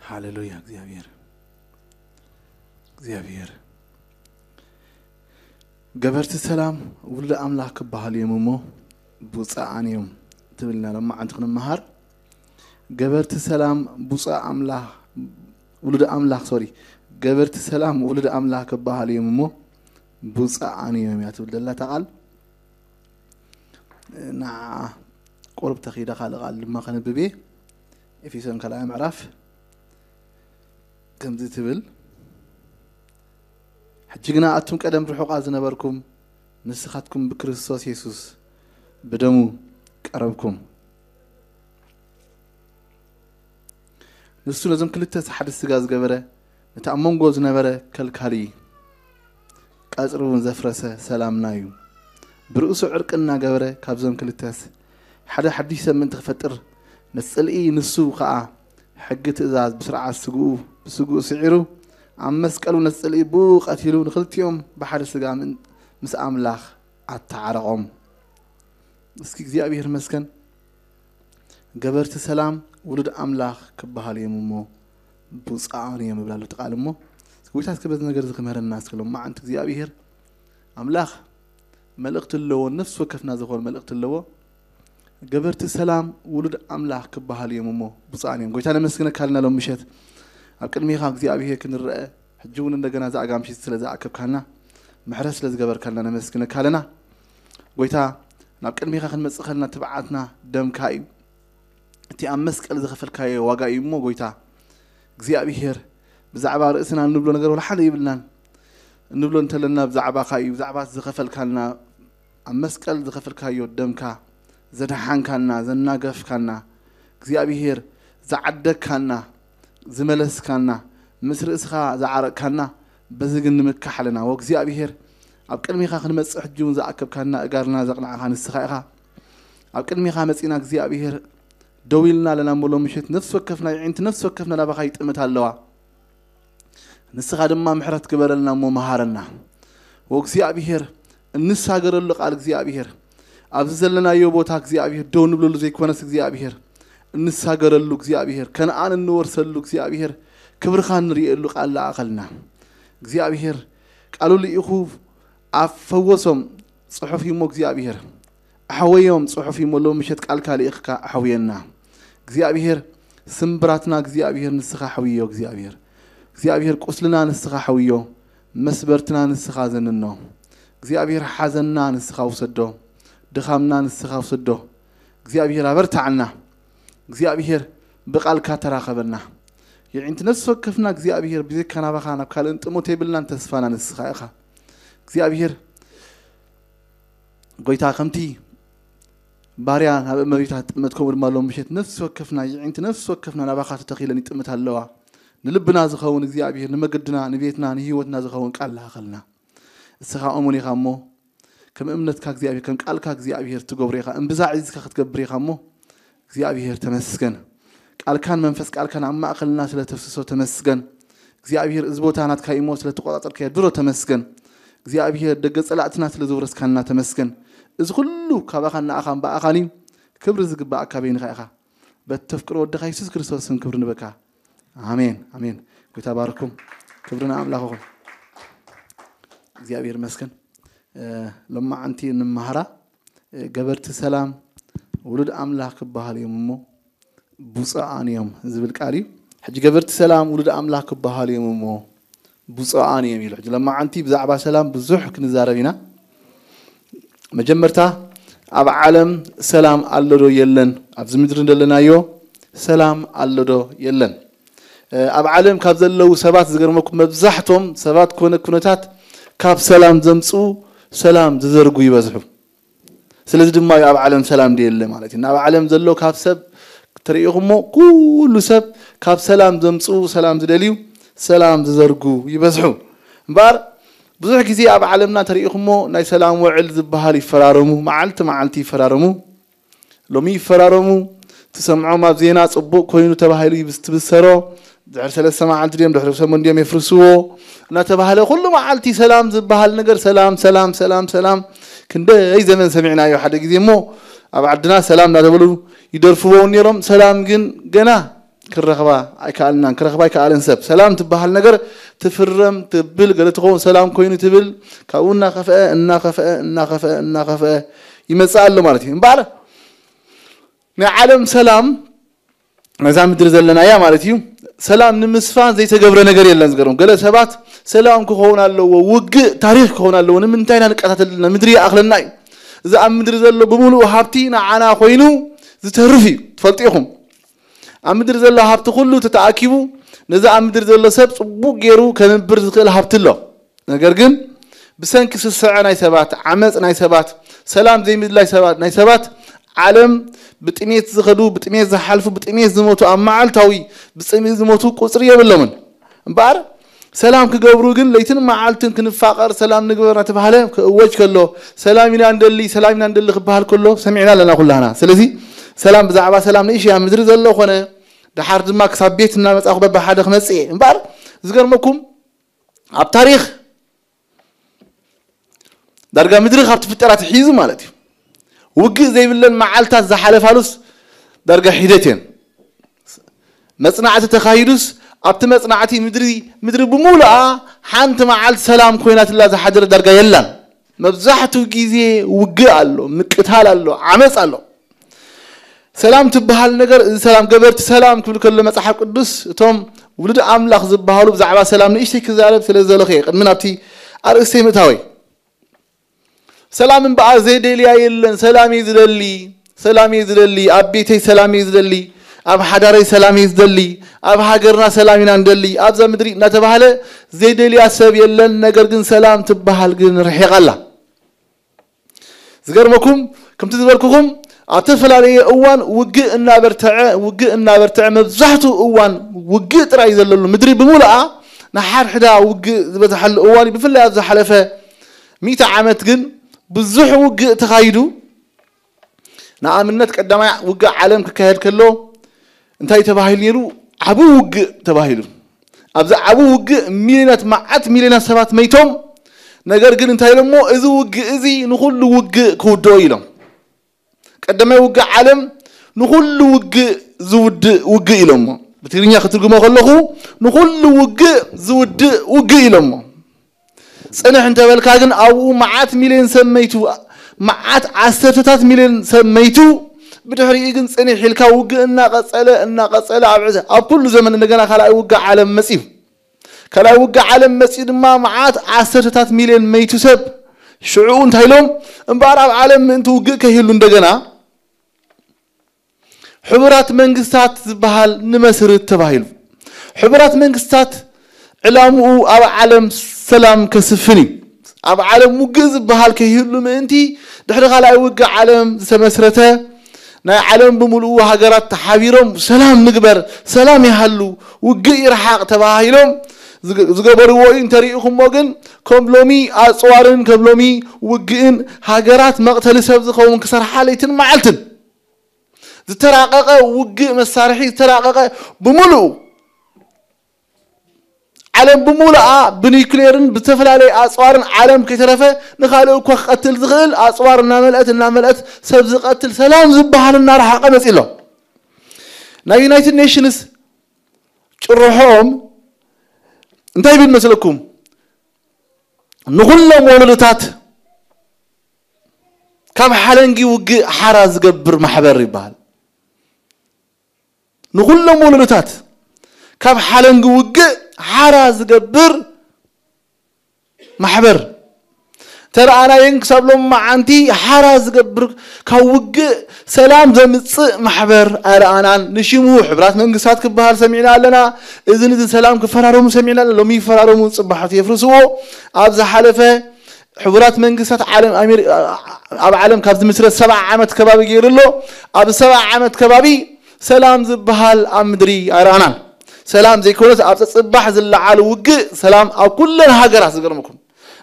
ሃሌሉያ እግዚኣብሔር። እግዚኣብሔር ገበርቲ ሰላም ውሉድ ኣምላኽ ክበሃሉ እዮም እሞ ብፁዓን እዮም ትብልና። ሎማዓንቲ ክንመሃር ገበርቲ ሰላም ብፁዕ ኣምላኽ ውሉድ ኣምላኽ ሶሪ ገበርቲ ሰላም ውሉድ ኣምላኽ ክበሃሉ እዮም እሞ ብፁዓን እዮም እያ ትብል ዘላ እታ ቃል። ንዓ ቁሩብ ተኺደ ካልእ ቃል ድማ ከነብብ እየ። ኤፌሶን ካልኣይ ምዕራፍ ከምዚ ትብል፣ ሕጂ ግና ኣቱም ቀደም ርሑቓት ዝነበርኩም ንስኻትኩም ብክርስቶስ የሱስ ብደሙ ቀረብኩም። ንሱ ነዞም ክልተ ሓደ ስጋ ዝገበረ ነቲ ኣብ መንጎ ዝነበረ ከልካሊ ቀጽሪ እውን ዘፍረሰ ሰላምና እዩ። ብርእሱ ዕርቂ እናገበረ ካብዞም ክልተስ ሓደ ሓድሽ ሰብ ምእንቲ ክፈጥር ነቲ ጽልኢ ንሱ ኸኣ ሕጊ ትእዛዝ ብስርዓት ስግኡ ብስግኡ ስዒሩ ኣብ መስቀሉ ነቲ ጽልኢ ብኡ ቀቲሉ ንኽልቲኦም ብሓደ ስጋ ምስ ኣምላኽ ኣተዓረቖም። እስኪ እግዚኣብሔር መስከን ገበርቲ ሰላም ውሉድ ኣምላኽ ክበሃሉ እዮም እሞ ብፁዓን እዮም ይብል ኣሎ እቲ ቃል። እሞ ጎይታ እስከ በዚ ነገር እዚ ክምህረና እስከ ሎማዓንቲ እግዚኣብሔር ኣምላኽ መልእኽቲ ኣለዎ፣ ነፍሲ ወከፍና ዝኾነ መልእኽቲ ኣለዎ። ገበርቲ ሰላም ውሉድ ኣምላኽ ክበሃሉ እዮም እሞ ብፁዓን እዮም። ጎይታ ነመስግነካ ኣለና ሎም ምሸት ኣብ ቅድሚኻ እግዚኣብሔር ክንረአ ሕጂ እውን እንደገና ዛዕጋ ምሽት ስለ ዝኣከብካና ምሕረት ስለ ዝገበርካልና ነመስግነካ ኣለና። ጎይታ ናብ ቅድሚኻ ክንመጽእ ከለና ትብዓትና ደምካ እዩ። እቲ ኣብ መስቀል ዝኸፈልካዮ ዋጋ እዩ እሞ ጎይታ እግዚኣብሔር ብዛዕባ ርእስና እንብሎ ነገር ወላ ሓደ ይብልናን። እንብሎ እንተለና ብዛዕባኻ እዩ፣ ብዛዕባ ዝኸፈልካልና ኣብ መስቀል ዝኸፈልካዮ ደምካ ዘድሓንካና ዘናገፍካና እግዚኣብሔር ዝዓደግካና ዝመለስካና ምስ ርእስኻ ዝዓረቅካና በዚ ግን ንምካሕ ኣለና። ወእግዚኣብሔር ኣብ ቅድሚኻ ክንመጽእ ሕጂ እውን ዝኣከብካና እጋርና ዘቕናዕኻ ንስኻ ኢኻ። ኣብ ቅድሚኻ መጺና እግዚኣብሔር ደው ኢልና ኣለና እሞ ሎም ምሽት ነፍሲ ወከፍና ይዒንቲ ነፍሲ ወከፍና ናባኻ ይጥምት ኣለዋ። ንስኻ ድማ ምሕረት ግበረልና እሞ መሃረና። ወእግዚኣብሔር እንሳገረሉ ቃል እግዚኣብሔር ኣብዚ ዘለናዮ ቦታ እግዚኣብሔር ደው ንብለሉ ዘይኮነስ እግዚኣብሔር እንሳገረሉ እግዚኣብሔር ከነኣን እንወርሰሉ እግዚኣብሔር ክብርኻ እንርእየሉ ቃል ለኣኸልና። እግዚኣብሔር ቃሉ ልኢኹ ኣፈወሶም ጽሑፍ እዩሞ እግዚኣብሔር ኣሕወዮም ጽሑፍ እዩሞ ሎም ምሸት ቃልካ ልኢኽካ ኣሕውየና እግዚኣብሔር። ስምብራትና እግዚኣብሔር ንስኻ ኣሕውዮ እግዚኣብሔር። እግዚኣብሔር ቁስልና ንስኻ ኣሕውዮ። መስበርትና ንስኻ ዘንኖ እግዚኣብሔር። ሓዘንና ንስኻ ውሰዶ። ድኻምና ንስኻ ውሰዶ እግዚኣብሔር። ኣበርታዓልና እግዚኣብሔር። ብቃልካ ተራኸበና። የዒንቲ ነፍሲ ወከፍና እግዚኣብሔር ብዘይካ ናባኻ ናብ ካልእ እንጥሞት የብልናን። ተስፋና ንስኻ ኢኻ እግዚኣብሔር። ጎይታ ከምቲ ባርያ ናብ እመቤታ ትጥመት ከምኡ ድማ ሎም ምሸት ነፍሲ ወከፍና የዒንቲ ነፍሲ ወከፍና ናባኻ ተተኺለን ይጥምት ኣለዋ። ንልብና ዝኸውን እግዚኣብሔር ንመገድና ንቤትና ንህይወትና ዝኸውን ቃል ለኣኸልና። እስኻ እሙን ኢኻ እሞ ከም እምነትካ እግዚኣብሔር ከም ቃልካ እግዚኣብሔር ትገብሮ ኢኻ እምብዛ ዒዝካ ክትገብር ኢኻ እሞ እግዚኣብሔር ተመስገን። ቃልካን መንፈስ ቃልካን ኣብ ማእኸልና ስለ ተፍስሶ ተመስገን። እግዚኣብሔር እዚ ቦታ ናትካ እሞ ስለ ተቆጻጸርካዮ ድሮ ተመስገን። እግዚኣብሔር ደገ ጸላእትና ስለ ዘውረስካና ተመስገን። እዚ ኩሉ ካባኻን ንኣኻን ብኣኻን እዩ። ክብሪ ዝግባኣካ በይንኻ ኢኻ። በቲ ተፍቅሮ ወድኻ የሱስ ክርስቶስ ስም ክብሪ ንበካ። ኣሜን ኣሜን። ጎይታ ባርኩም። ክብሪ ንኣምላኽ ይኹን። እግዚኣብሔር ይመስገን። ሎማዓንቲ እንመሃራ ገበርቲ ሰላም ውሉድ ኣምላኽ ክበሃሉ እዮም እሞ ብፁዓን እዮም ዝብል ቃል እዩ። ሕጂ ገበርቲ ሰላም ውሉድ ኣምላኽ ክበሃሉ እዮም እሞ ብፁዓን እዮም ኢሉ። ሕጂ ለማዓንቲ ብዛዕባ ሰላም ብዙሕ ክንዛረብ ኢና። መጀመርታ ኣብ ዓለም ሰላም ኣሎ ዶ የለን? ኣብዚ ምድሪ እንደለናዮ ሰላም ኣሎ ዶ የለን? ኣብ ዓለም ካብ ዘለዉ ሰባት ዝገርመኩም መብዛሕቶም ሰባት ኮነ ኩነታት ካብ ሰላም ዘምፅኡ ሰላም ዝዘርጉ ይበዝሑ። ስለዚ ድማ እዩ ኣብ ዓለም ሰላም ደየለ ማለት እዩ። ኣብ ዓለም ዘሎ ካብ ሰብ ተሪኢኹሞ ኩሉ ሰብ ካብ ሰላም ዘምፅኡ ሰላም ዝደልዩ ሰላም ዝዘርጉ ይበዝሑ። እምበኣር ብዙሕ ግዜ ኣብ ዓለምና ተሪኢኹሞ ናይ ሰላም ውዕል ዝበሃል ይፈራረሙ፣ መዓልቲ መዓልቲ ይፈራረሙ። ሎሚ ይፈራረሙ፣ ትሰምዖም ኣብ ዜና ጽቡቕ ኮይኑ ተባሂሉ ይብስ- ትብሰሮ፣ ድሕሪ ሰለስተ መዓልቲ ድዮም ድሕሪ ሰሙን ድዮም የፍርስዎ እናተባህለ ኩሉ መዓልቲ ሰላም ዝበሃል ነገር ሰላም ሰላም ሰላም ሰላም። ክንደይ ዘመን ሰሚዕናዮ ሓደ ግዜ እሞ ኣብ ዓድና ሰላም እናተበሉ ይደርፍዎ እውን ነይሮም። ሰላም ግን ገና ክረኽባ ኣይከኣልናን፣ ክረኽባ ኣይከኣልን ሰብ። ሰላም ትበሃል ነገር ትፍረም ትብል፣ ገለ ትኸውን ሰላም ኮይኑ ትብል፣ ካብኡ እናኸፍአ፣ እናኸፍአ፣ እናኸፍአ፣ እናኸፍአ ይመጽእ ኣሎ ማለት እዩ። እምበኣር ናይ ዓለም ሰላም ነዛ ምድሪ ዘለና እያ ማለት እዩ። ሰላም ንምስፋን ዘይተገብረ ነገር የለን። ዝገርም፣ ገለ ሰባት ሰላም ክኸውን ኣለዎ፣ ውግእ ታሪኽ ክኸውን ኣለዎ። ንምንታይ ኢና ንቀታተል ዘለና? ምድሪ ይኣኽለና እዩ። እዚ ኣብ ምድሪ ዘሎ ብምሉኡ ሃብቲ ንዓና ኮይኑ ዝተርፍ እዩ። ትፈልጡ ኢኹም። ኣብ ምድሪ ዘሎ ሃብቲ ኩሉ ተተኣኪቡ ነዚ ኣብ ምድሪ ዘሎ ሰብ ጽቡቕ ገይሩ ከንብር ዝኽእል ሃብቲ ኣሎ። ነገር ግን ብሰንኪ ስስዐ ናይ ሰባት፣ ዓመጽ ናይ ሰባት፣ ሰላም ዘይምድላይ ሰባት፣ ናይ ሰባት ዓለም ብጥሜት ዝኸዱ፣ ብጥሜት ዝሓልፉ፣ ብጥሜት ዝሞቱ፣ ኣብ መዓልታዊ ብጥሜት ዝሞቱ ቁጽሪ የብሎምን። እምበኣር ሰላም ክገብሩ ግን ለይትን መዓልትን ክንፋቐር፣ ሰላም ንግበር እናተባህለ ክእወጅ ከሎ፣ ሰላም ኢና እንደሊ፣ ሰላም ኢና እንደሊ ክበሃል ከሎ ሰሚዕና ኣለና ኩላህና። ስለዚ ሰላም፣ ብዛዕባ ሰላም ንእሽያ ምድሪ ዘሎ ኮነ፣ ደሓር ድማ ክሳብ ቤት እናመጻኹ በብሓደ ክመጽእ እየ። እምበኣር ዝገርመኩም ኣብ ታሪኽ ዳርጋ ምድሪ ካብ ትፍጠር ኣትሒዙ ማለት እዩ፣ ውግእ ዘይብለን መዓልታት ዝሓለፋሉስ ዳርጋ ሒደት እየን። መጽናዕቲ ተኻይዱስ ኣብቲ መጽናዕቲ ምድሪ፣ ምድሪ ብምሉኣ ሓንቲ መዓልቲ ሰላም ኮይናትላ ዝሓደረ ዳርጋ የላን። መብዛሕትኡ ግዜ ውግእ ኣሎ፣ ምቅታል ኣሎ፣ ዓመጽ ኣሎ። ሰላም ትበሃል ነገር፣ እዚ ሰላም፣ ገበርቲ ሰላም ክብል ከሎ መጽሓፍ ቅዱስ፣ እቶም ውሉድ ኣምላኽ ዝበሃሉ ብዛዕባ ሰላም ንእሽተይ ክዛረብ ስለ ዝደለኹ እየ፣ ቅድሚ ናብቲ ኣርእስተይ ምእታወይ። ሰላም እምበኣር ዘይደልያ የለን። ሰላም እየ ዝደሊ፣ ሰላም እየ ዝደሊ፣ ኣብ ቤተይ ሰላም እየ ዝደሊ፣ ኣብ ሓዳረይ ሰላም እየ ዝደሊ፣ ኣብ ሃገርና ሰላም ኢና ንደሊ፣ ኣብዛ ምድሪ እናተባህለ ዘይደልያ ሰብ የለን። ነገር ግን ሰላም ትበሃል ግን ርሒቓ ኣላ። ዝገርመኩም፣ ከምቲ ዝበልኩኹም፣ ኣብ ዝተፈላለየ እዋን ውግእ እናበርተዐ፣ ውግእ እናበርተዐ፣ መብዛሕትኡ እዋን ውግእ ጥራይ ዘለሉ ምድሪ ብምሉኣ ንሓድሕዳ ውግእ ዝበዝሓሉ እዋን እዩ። ብፍላይ ኣብ ዝሓለፈ ሚእቲ ዓመት ግን ብዙሕ ውግእ ተኻይዱ። ንኣብነት ቀዳማይ ውግእ ዓለም ክካየድ ከሎ እንታይ ተባሂሉ ነይሩ? ዓቢ ውግእ ተባሂሉ። ኣብዚ ዓቢ ውግእ ሚልዮናት፣ መዓት ሚልዮናት ሰባት መይቶም። ነገር ግን እንታይ ኢሎሞ? እዚ ውግእ እዚ ንኹሉ ውግእ ክውድኦ ኢሎም። ቀዳማይ ውግእ ዓለም ንኹሉ ውግእ ዝውድእ ውግእ ኢሎሞ። ብትግርኛ ክትርጉሞ ከለኹ ንኹሉ ውግእ ዝውድእ ውግእ ኢሎሞ። ጽንሕ እንተበልካ ግን ኣብኡ መዓት ሚልዮን ሰብ መይቱ፣ መዓት ዓሰርተታት ሚልዮን ሰብ መይቱ። ብድሕሪኡ ግን ጽንሕ ኢልካ ውግእ እናቐጸለ፣ እናቐጸለ ኣብ ዕዘ-፣ ኣብ ኩሉ ዘመን እንደገና ካልኣይ ውግእ ዓለም መጺኡ። ካልኣይ ውግእ ዓለም መጺኡ ድማ መዓት ዓሰርተታት ሚልዮን መይቱ ሰብ። ሽዑ እንታይ ኢሎም? እምበኣር ኣብ ዓለም ምእንቲ ውግእ ከይህሉ እንደገና ሕቡራት መንግስታት ዝበሃል ንመስርት ተባሂሉ። ሕቡራት መንግስታት ዕላምኡ ኣብ ዓለም ሰላም ከስፍን እዩ። ኣብ ዓለም ውግእ ዝበሃል ከይህሉ ምእንቲ ድሕሪ ካልኣይ ውግእ ዓለም ዝተመስረተ ናይ ዓለም ብምልኡ ሃገራት ተሓቢሮም ሰላም ንግበር፣ ሰላም ይሃሉ፣ ውግእ ይርሓቕ ተባሂሎም ዝገ-፣ ዝገበርዎ እዩ። እንተሪኢኹሞ ግን ከም ሎሚ ኣጽዋርን ከም ሎሚ ውግእን ሃገራት መቕተሊ ሰብ ዝኸውን ክሰርሓ ለይትን መዓልትን ዝተራቐቐ ውግእ መሳርሒ፣ ዝተራቐቐ ብምሉኡ ዓለም ብምሉኣ ብኒውክሌርን ብዝተፈላለየ ኣጽዋርን ዓለም ከይተረፈ ንኻልእ እኳ ክቐትል ዝኽእል ኣጽዋር እናመልአት እናመልአት ሰብ ዝቐትል ሰላም ዝበሃል እናረሓቐ መጺ ኣሎ። ናይ ዩናይትድ ኔሽንስ ጭርሖም እንታይ ይብል መስለኩም? ንኹሎም ወለዶታት ካብ ሓለንጊ ውግእ ሓራ ዝገብር ማሕበር ይበሃል። ንኹሎም ወለዶታት ካብ ሓለንጊ ውግእ ሓራ ዝገብር ማሕበር ተረኣናየን። ክሳብ ሎም መዓንቲ ሓራ ዝገብር ካብ ውግእ ሰላም ዘምጽእ ማሕበር ኣይረኣናን። ንሽሙ ሕብራት መንግስታት ክበሃል ሰሚዕና ኣለና። እዝን እዝን ሰላም ክፈራረሙ ሰሚዕና ኣለና። ሎሚ ይፈራረሙ፣ ጽባሕ የፍርስዎ። ኣብ ዝሓለፈ ሕቡራት መንግስታት ዓለም ኣሜሪ-፣ ኣብ ዓለም ካብ ዝምስረት ሰብዓ ዓመት ከባቢ ገይሩ ኣሎ። ኣብ ሰብዓ ዓመት ከባቢ ሰላም ዝበሃል ኣብ ምድሪ ኣይረኣናን። ሰላም ዘይኮነስ ኣብ ጸጽባሕ ዝለዓል ውግእ ሰላም ኣብ ኩለን ሃገራት፣ ዝገርመኩም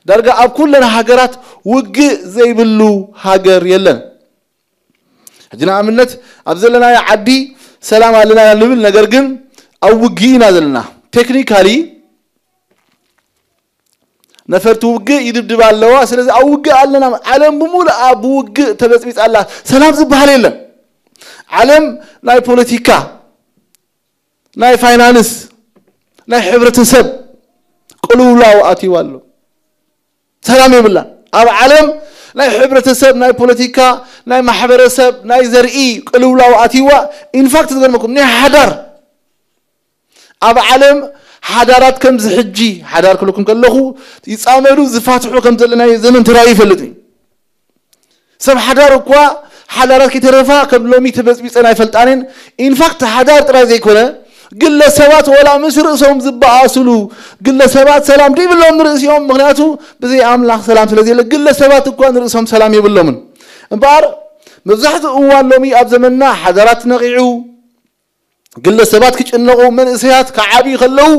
ዳርጋ ኣብ ኩለን ሃገራት ውግእ ዘይብሉ ሃገር የለን። ሕጂ ንኣብነት ኣብ ዘለናዮ ዓዲ ሰላም ኣለና ንብል፣ ነገር ግን ኣብ ውግእ ኢና ዘለና። ቴክኒካሊ ነፈርቲ ውግእ ይድብድባ ኣለዋ። ስለዚ ኣብ ውግእ ኣለና። ዓለም ብምሉኣ ብውግእ ተበጽቢጻ ኣላ። ሰላም ዝበሃል የለን። ዓለም ናይ ፖለቲካ ናይ ፋይናንስ፣ ናይ ሕብረተሰብ ቅልውላው ኣትይዋ ኣሎ። ሰላም የብላን። ኣብ ዓለም ናይ ሕብረተሰብ፣ ናይ ፖለቲካ፣ ናይ ማሕበረሰብ፣ ናይ ዘርኢ ቅልውላው ኣትይዋ። ኢንፋክት ዝገርመኩም ናይ ሓዳር ኣብ ዓለም ሓዳራት ከምዚ ሕጂ ሓዳር ክልኩም ከለኹ ይፃመዱ ዝፋትሑ ከም ዘለናዮ ዘመን ተራእዩ ይፈልጥ እዩ። ሰብ ሓዳር እኳ ሓዳራት ከይተረፋ ከም ሎሚ ተበፅቢፀን ኣይፈልጣንን። ኢንፋክት ሓዳር ጥራይ ዘይኮነ ግለሰባት ወላ ምስ ርእሶም ዝበኣስሉ ግለሰባት ሰላም ዘይብሎም ንርእሲኦም። ምክንያቱ ብዘይ ኣምላኽ ሰላም ስለ ዘየለ ግለሰባት እኳ ንርእሶም ሰላም የብሎምን። እምበኣር መብዛሕትኡ እዋን ሎሚ ኣብ ዘመንና ሓዳራት ነቒዑ ግለሰባት ክጭነቑ፣ መንእሰያት ክዓብዩ ከለዉ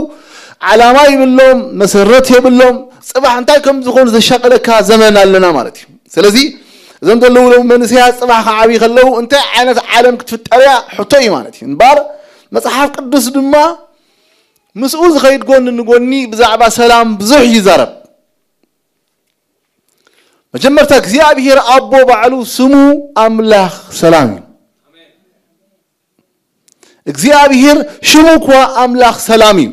ዓላማ ይብሎም፣ መሰረት የብሎም። ጽባሕ እንታይ ከም ዝኾኑ ዘሻቀለካ ዘመን ኣለና ማለት እዩ። ስለዚ እዞም ዘለዉ ሎም መንእሰያት ጽባሕ ክዓብዩ ከለዉ እንታይ ዓይነት ዓለም ክትፍጠር እያ ሕቶ እዩ ማለት እዩ። እምበኣር መጽሓፍ ቅዱስ ድማ ምስኡ ዝኸይድ ጎኒ ንጎኒ ብዛዕባ ሰላም ብዙሕ ይዛረብ። መጀመርታ እግዚኣብሔር ኣቦ ባዕሉ ስሙ ኣምላኽ ሰላም እዩ። እግዚኣብሔር ሽሙ እኳ ኣምላኽ ሰላም እዩ።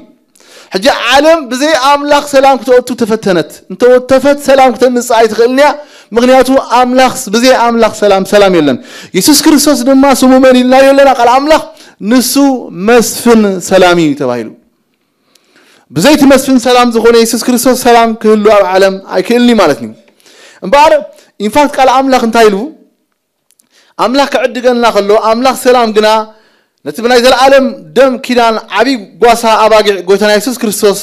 ሕጂ ዓለም ብዘይ ኣምላኽ ሰላም ክተእቱ ተፈተነት። እንተወተፈት ሰላም ክተምጽእ ኣይትኽእልን እያ። ምክንያቱ ኣምላኽ ብዘይ ኣምላኽ ሰላም ሰላም የለን። የሱስ ክርስቶስ ድማ ስሙ መን ኢልናዮ ኣለና? ቃል ኣምላኽ ንሱ መስፍን ሰላም እዩ ተባሂሉ። ብዘይ እቲ መስፍን ሰላም ዝኾነ የሱስ ክርስቶስ ሰላም ክህሉ ኣብ ዓለም ኣይክእልን እዩ ማለት እዩ። እምበኣር ኢንፋክት ቃል ኣምላኽ እንታይ ኢሉ? ኣምላኽ ክዕድገልና ከሎ ኣምላኽ ሰላም ግና ነቲ ብናይ ዘለኣለም ደም ኪዳን ዓብዪ ጓሳ ኣባጊዕ ጎይታና የሱስ ክርስቶስ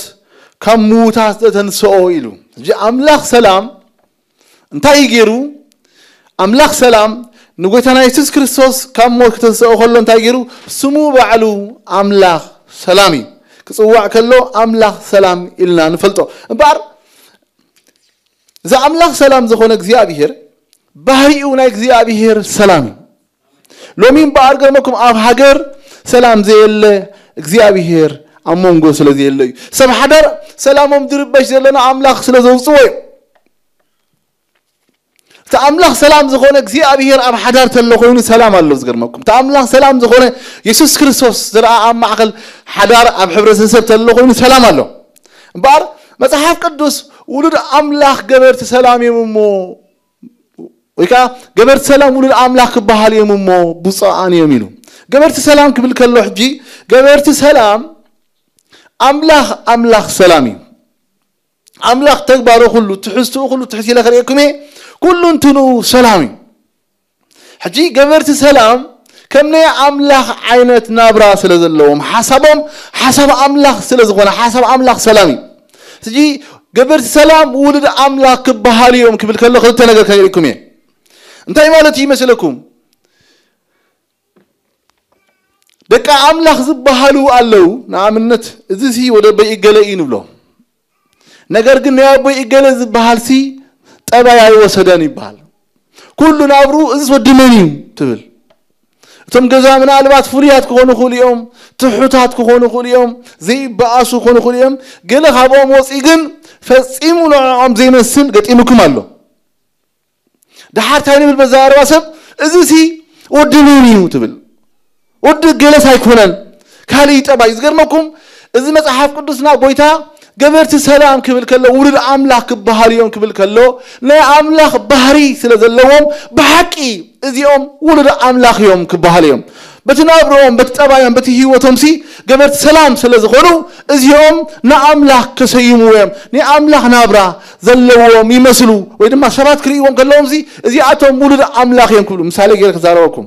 ካብ ምዉታት ዘተንስኦ ኢሉ። ሕጂ ኣምላኽ ሰላም እንታይ እዩ ገይሩ? ኣምላኽ ሰላም ንጎይታና የሱስ ክርስቶስ ካብ ሞት ክተንስኦ ከሎ እንታይ ገይሩ? ስሙ ባዕሉ ኣምላኽ ሰላም እዩ። ክጽዋዕ ከሎ ኣምላኽ ሰላም ኢልና ንፈልጦ። እምበኣር እዚ ኣምላኽ ሰላም ዝኾነ እግዚኣብሔር ባህሪኡ ናይ እግዚኣብሔር ሰላም እዩ። ሎሚ እምበኣር ገርመኩም ኣብ ሃገር ሰላም ዘየለ እግዚኣብሔር ኣብ መንጎ ስለ ዘየለ እዩ። ሰብ ሓዳር ሰላሞም ዝርበሽ ዘለና ኣምላኽ ስለ ዘውፅዎ እዩ። እቲ ኣምላኽ ሰላም ዝኾነ እግዚኣብሔር ኣብ ሓዳር ተሎ ኮይኑ ሰላም ኣሎ። ዝገርመኩም እቲ ኣምላኽ ሰላም ዝኾነ የሱስ ክርስቶስ ዝረኣ ኣብ ማእኸል ሓዳር ኣብ ሕብረተሰብ ተሎ ኮይኑ ሰላም ኣሎ። እምበኣር መጽሓፍ ቅዱስ ውሉድ ኣምላኽ ገበርቲ ሰላም እዮም እሞ ወይ ከዓ ገበርቲ ሰላም ውሉድ ኣምላኽ ክበሃል እዮም እሞ ብፁዓን እዮም ኢሉ። ገበርቲ ሰላም ክብል ከሎ ሕጂ ገበርቲ ሰላም ኣምላኽ ኣምላኽ ሰላም እዩ። ኣምላኽ ተግባሩ ኩሉ ትሕዝትኡ ኩሉ ትሕት ኢለ ከርእየኩም እየ። ኩሉ እንትንኡ ሰላም እዩ። ሕጂ ገበርቲ ሰላም ከም ናይ ኣምላኽ ዓይነት ናብራ ስለ ዘለዎም ሓሳቦም ሓሳብ ኣምላኽ ስለ ዝኾነ ሓሳብ ኣምላኽ ሰላም እዩ። ሕጂ ገበርቲ ሰላም ውሉድ ኣምላኽ ክበሃሉ እዮም ክብል ከሎ ክልተ ነገር ከርእየኩም እየ። እንታይ ማለት እዩ ይመስለኩም? ደቂ ኣምላኽ ዝበሃሉ ኣለዉ። ንኣብነት እዚ ሲ ወደ ኣቦይ እገለ እዩ ንብሎ። ነገር ግን ናይ ኣቦይ እገለ ዝበሃል ሲ ጠባይ ኣይወሰደን ይበሃል። ኩሉ ናብሩ እዚስ ወዲ መን እዩ ትብል። እቶም ገዛ ምናልባት ፍሉያት ክኾኑ ይኽእሉ እዮም፣ ትሑታት ክኾኑ ይኽእሉ እዮም፣ ዘይበኣሱ ክኾኑ ይኽእሉ እዮም። ገለ ካብኦም ወፂ ግን ፈፂሙ ንዕኦም ዘይመስል ገጢሙኩም ኣሎ። ደሓር እንታይ ንብል በዛ ኣረባ ሰብ እዚ ሲ ወዲ መን እዩ ትብል። ወዲ ገለስ ኣይኮነን ካልእ ጠባይ። ዝገርመኩም እዚ መጽሓፍ ቅዱስና ጎይታ ገበርቲ ሰላም ክብል ከሎ ውሉድ ኣምላኽ ክበሃሉ እዮም ክብል ከሎ ናይ ኣምላኽ ባህሪ ስለ ዘለዎም ብሓቂ እዚኦም ውሉድ ኣምላኽ እዮም ክበሃሉ እዮም። በቲ ናብርኦም በቲ ጠባዮም በቲ ህይወቶም ሲ ገበርቲ ሰላም ስለ ዝኾኑ እዚኦም ንኣምላኽ ከሰይምዎ እዮም። ናይ ኣምላኽ ናብራ ዘለዎም ይመስሉ ወይ ድማ ሰባት ክርእይዎም ከለዎም ሲ እዚኣቶም ውሉድ ኣምላኽ እዮም ክብሉ ምሳሌ ገይረ ክዛረበኩም።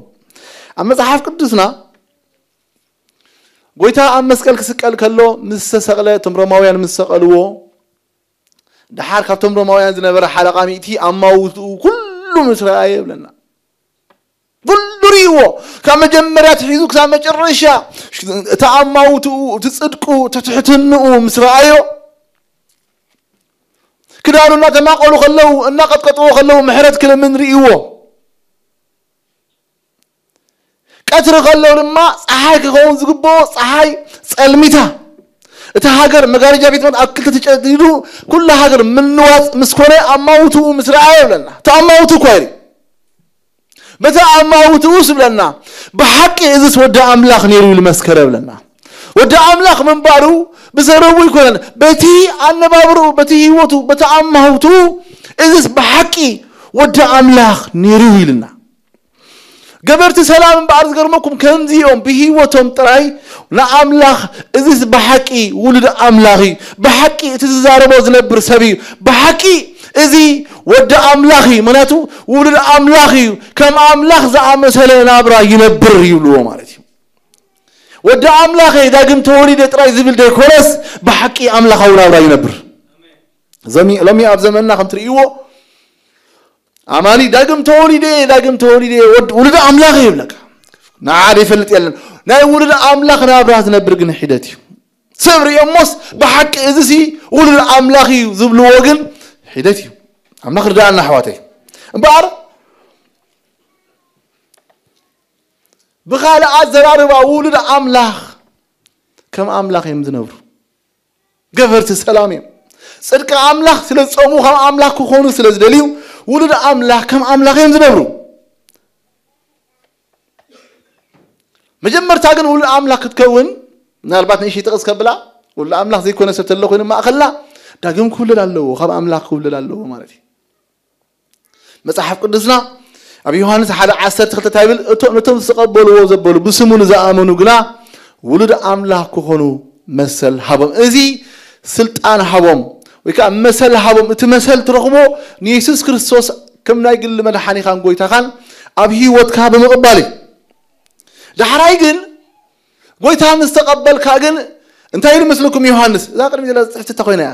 ኣብ መጽሓፍ ቅዱስና ጎይታ ኣብ መስቀል ክስቀል ከሎ ምስ ተሰቕለ እቶም ሮማውያን ምስ ሰቐልዎ ደሓር ካብቶም ሮማውያን ዝነበረ ሓለቓ ሚእቲ ኣማውትኡ ኩሉ ምስ ረኣየ ይብለና። ኩሉ ርእይዎ ካብ መጀመርያ ትሒዙ ክሳብ መጨረሻ እቲ ኣማውትኡ እቲ ጽድቁ እቲ ትሕትንኡ ምስ ረኣዮ ክዳኑ እናተማቐሉ ከለዉ እናቐጥቀጥዎ ከለዉ ምሕረት ክልምን ርእይዎ። ቀትሪ ከሎ ድማ ፀሓይ ክኸውን ዝግብኦ ፀሓይ ፀልሚታ እቲ ሃገር መጋረጃ ቤት መቅደስ ኣብ ክልተ ተጨዲዱ ኩሉ ሃገር ምንዋፅ ምስ ኮነ ኣማውትኡ ምስ ረኣየ ይብለና። እቲ ኣማውትኡ እኳ ይርኢ በቲ ኣማውትኡ ዝብለና ብሓቂ እዚስ ወዲ ኣምላኽ ነይሩ ኢሉ መስከረ ይብለና። ወዲ ኣምላኽ ምንባሩ ብዘረቡ ኣይኮነን። በቲ ኣነባብርኡ፣ በቲ ህይወቱ፣ በቲ ኣማህውትኡ፣ እዚስ ብሓቂ ወዲ ኣምላኽ ነይሩ ኢልና። ገበርቲ ሰላም እምበኣር ዝገርመኩም ከምዚ እዮም ብህይወቶም ጥራይ ንኣምላኽ፣ እዚስ ብሓቂ ውሉድ ኣምላኽ እዩ፣ ብሓቂ እቲ ዝዛረቦ ዝነብር ሰብ እዩ፣ ብሓቂ እዚ ወዲ ኣምላኽ እዩ፣ ምክንያቱ ውሉድ ኣምላኽ እዩ፣ ከም ኣምላኽ ዝኣመሰለ ናብራ ይነብር ይብልዎ ማለት እዩ። ወዲ ኣምላኽ እየ፣ ዳግም ተወሊደ ጥራይ ዝብል ዘይኮነስ ብሓቂ ኣምላኻዊ ናብራ ይነብር። ዘሚ-፣ ሎሚ ኣብ ዘመንና ከም ትርእይዎ ኣማኒ ዳግም ተወሊደ፣ ዳግም ተወሊደ፣ ወድ-፣ ውሉድ ኣምላኽ እዩ ይብለካ። ንዓ ዘይፈልጥ የለን። ናይ ውሉድ ኣምላኽ ናብራ ዝነብር ግን ሒደት እዩ። ሰብ ርእዮሞስ ብሓቂ እዚ ሲ ውሉድ ኣምላኽ እዩ ዝብልዎ ግን ሒደት እዩ። ኣምላኽ ርዳእና ኣሕዋተይ። እምበኣር ብኻልእ ኣዘራርባ ውሉድ ኣምላኽ ከም ኣምላኽ እዮም ዝነብሩ። ገበርቲ ሰላም እዮም። ጽድቂ ኣምላኽ ስለ ዝጸሙ ከም ኣምላኽ ክኾኑ ስለ ዝደልዩ ውሉድ ኣምላኽ ከም ኣምላኽ እዮም ዝነብሩ። መጀመርታ ግን ውሉድ ኣምላኽ ክትከውን ምናልባት ንእሽተይ ጥቕስ ከብላ ውሉድ ኣምላኽ ዘይኮነ ሰብ ተሎ ኮይኑ ማእኸልና ዳግም ክውለድ ኣለዎ፣ ካብ ኣምላኽ ክውለድ ኣለዎ ማለት እዩ። መጽሓፍ ቅዱስና ኣብ ዮሃንስ ሓደ ዓሰርተ ክልተ እንታይ ይብል? እቶ-፣ ነቶም ዝተቐበልዎ ዘበሉ ብስሙ ንዝኣመኑ ግና ውሉድ ኣምላኽ ክኾኑ መሰል ሃቦም። እዚ ስልጣን ሃቦም ወይ ከዓ መሰል ሃቦም። እቲ መሰል ትረኽቦ ንየሱስ ክርስቶስ ከም ናይ ግሊ መድሓኒኻን ጎይታኻን ኣብ ህይወትካ ብምቕባል እዩ። ዳሕራይ ግን ጎይታ ምስ ተቐበልካ ግን እንታይ ኢሉ መስለኩም ዮሃንስ? እዛ ቅድሚ ዘላ ጽሕፍቲ እታ ኮይና እያ።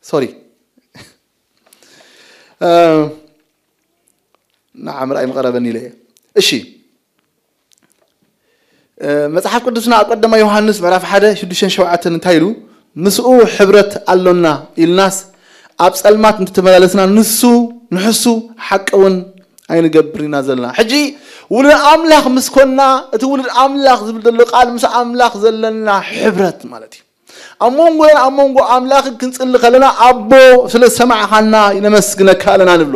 ሶሪ። እ፣ ንዓ ምርኣይ ምቐረበኒ ኢለ እየ። እሺ። እ፣ መጽሓፍ ቅዱስና ኣብ ቀዳማይ ዮሃንስ ምዕራፍ ሓደ ሽዱሽተን ሸውዓተን እንታይ ኢሉ? "ምስኡ ሕብረት ኣሎና ኢልናስ ኣብ ጸልማት እንተተመላለስና ንሱ ንሕሱ ሓቂ እውን ኣይንገብርን ኢና ዘለና." ሕጂ ውሉድ ኣምላኽ ምስ ኮንና፣ እቲ ውሉድ ኣምላኽ ዝብል ዘሎ ቃል ምስ ኣምላኽ ዘለና ሕብረት ማለት እዩ። ኣብ መንጎን ኣብ መንጎ ኣምላኽን ክንጽሊ ከለና ኣቦ ስለ ዝሰማዕኻና ነመስግነካ ኣለና ንብሎ።